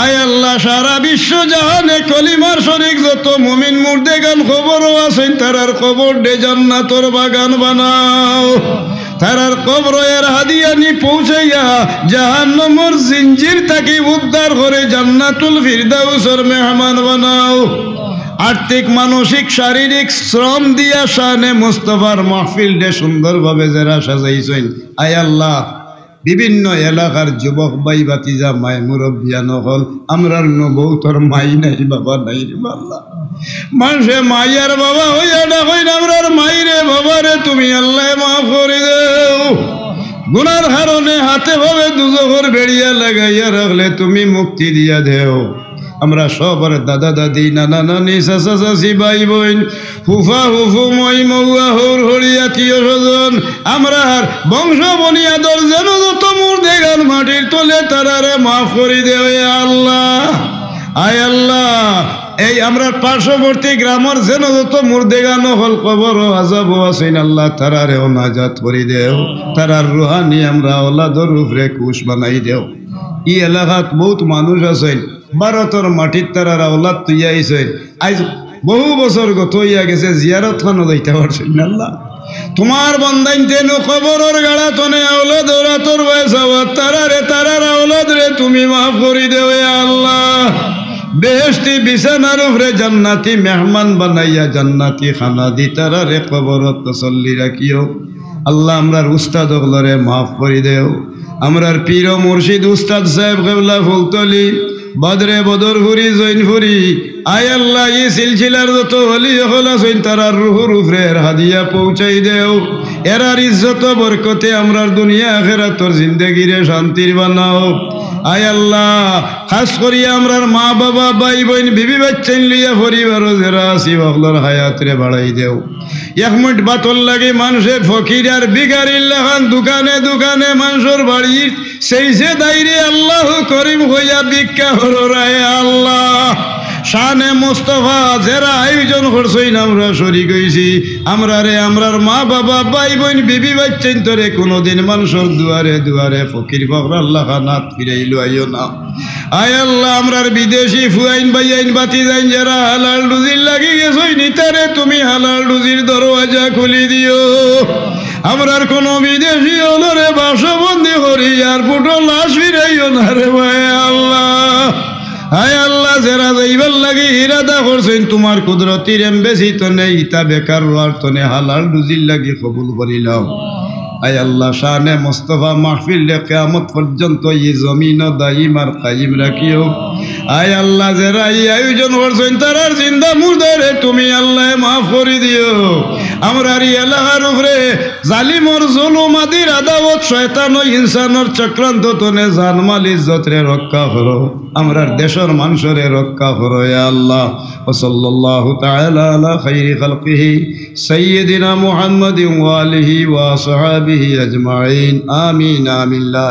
আয় আল্লাহ, সারা বিশ্ব জাহানে কলিমার শরিক যত মুমিন মুর্দেগান কবরো আছইন, তারার কবররে জান্নাতর বাগান বানাও। তারার কবরো এর হাদিয়ানি পৌঁছাইয়া জাহান্নামর জিঞ্জির থাকি উদ্ধার করি জান্নাতুল ফিরদাউসর মেহমান বানাও। আর্থিক, মানসিক, শারীরিক শ্রম দিয়া শানে মুস্তফার মাহফিলরে সুন্দরভাবে যেরা সাজাইছইন, আয় আল্লাহ, বিভিন্ন এলাকার যুবক ভাই ভাতিজা, মায় মুরব্বিয়ান অকল, আমরার নবৌতর মাই নাই, বাবা নাই রে আল্লাহ। মানষে মাই আর বাবা অইয়া ডাকইন, আমরার মাইরে, বাবারে তুমি আল্লাহ মাফ করি দেও। গুনার কারণে হাতে পাওয়ে দুজখর বেড়িয়া লাগাইয়া রাখলে তুমি মুক্তি দিয়া দেও। আমরা সবর দাদা দাদি, নানা নানি, চাচা চাচি, ভাই বইন, ফুফা ফুফু, মই মউয়া, হউর হড়ি, আত্মীয় স্বজন, আমরার বংশ বনিয়াদর যেন যত মুর্দেগান মাটির তলে, তারারে মাফ করি দেও, ইয়া আল্লাহ। আয় আল্লাহ, এই আমরার পার্শ্ববর্তী গ্রামর যেন যত মুর্দেগান অকল কবরো আজাবো আছইন, আল্লাহ, তারারেও নাজাত করি দেও। তারার রুহানি আমরা আওলাদর উপরে খুশ বানাই দেও। ই এলাকাত বউত মানুষ আছইন, ভারতর মাটিত তারার আওলাদ থইয়া আইছইন। আইজ বহু বছর গত অইয়া গেছে, জিয়ারত খানো যাইতা পারছইন না। আল্লাহ, তুমার বন্দাইন্তে নু কবরর গাড়া তনে আওলাদর আতর বায় চাওয়াত, তারারে, তারার আওলাদরে তুমি মাফ করি দেও, ইয়া আল্লাহ। বেহেশতি বিছানার উপরে জান্নাতি মেহমান বানাইয়া জান্নাতি খানা দি তারারে কবরত তসল্লি রাখিও। আল্লাহ, আমরার উস্তাদ অকলরে মাফ করি দেও। আমরার পীর ও মুর্শিদ উস্তাদ সাহেব কেবলা ফুলতলি, বদরে বদরপুরি, জৈনপুরি, আয় আল্লাহ, ই সিলসিলার যত ওলি অকল আছইন, তারার রুহুর উপরে এর হাদিয়া পৌঁছাই দেও। এরার ইজ্জত বরকতে আমরার দুনিয়া আখেরাতর জিন্দেগিরে শান্তির বানাও। আয় আল্লাহ, খাস করি আমরার মা বাবা, ভাই বইন, বিবি বাচ্চাইন লইয়া পরিবারো যেরা আছি, অকলর হায়াতরে বাড়াই দেও। এক মুঠ ভাতর লাগি মানষে ফকির আর ভিখারির লাখান দোকানে দোকানে মানষর বাড়িত সেইছে দাইরে আল্লাহ করিম কইয়া ভিক্ষা কররায় আল্লাহ। শানে মুস্তফা যেরা আয়োজন করছইন, আমরা শরিক অইছি। আমরারে, আমরার মা বাবা, ভাই বইন, বিবি বাচ্চাইন্তরে কুনুদিন মানষর দুয়ারে দুয়ারে ফকির ফকরার লাখান আত ফিরাইলো আইও না। আয় আল্লাহ, আমরার বিদেশি ফুয়াইন, ভাইয়াইন, ভাতিজাইন যেরা হালাল রুজির লাগি গেছইন, ইতারে তুমি হালাল রুজির দরওয়াজা খুলি দিও। আমরার কুনু বিদেশি অকলরে বাসবন্দি করি এয়ারপোর্টো লাশ ফিরাইও না রে ভাই আল্লাহ। আয় আল্লাহ, যেরা যাইবার লাগি ইরাদা করছইন, তুমার কুদরতির embassy তনে ইতা বেকার রওয়ার তনে হালাল রুজির লাগি কবুল করিলাও। আয় আল্লাহ, শানে মুস্তফা মাহফিলরে কিয়ামত পর্যন্ত ই জমিনো দাইম আর কাইম রাখিও। আয় আল্লাহ, যেরা ই আয়োজন করছইন, তারার জিন্দা মুর্দারে তুমি আল্লাহ মাফ করি দিও। আমরার ই এলাকার উপরে জালিমর জুলুম, আদির আদাওত, শয়তান ও ইনসানর চক্রান্ত তনে জানমাল ইজ্জতরে রক্ষা করো। আমরার দেশর মানষরে রক্ষা করো, ইয়া আল্লাহ। ওয়াসাল্লাল্লাহু তাআলা আলা খাইরি খালকিহি সাইয়্যিদিনা মুহাম্মাদিন ওয়া আলিহি ওয়া আসহাবিহি আজমাইন। আমিন, আমিন। লা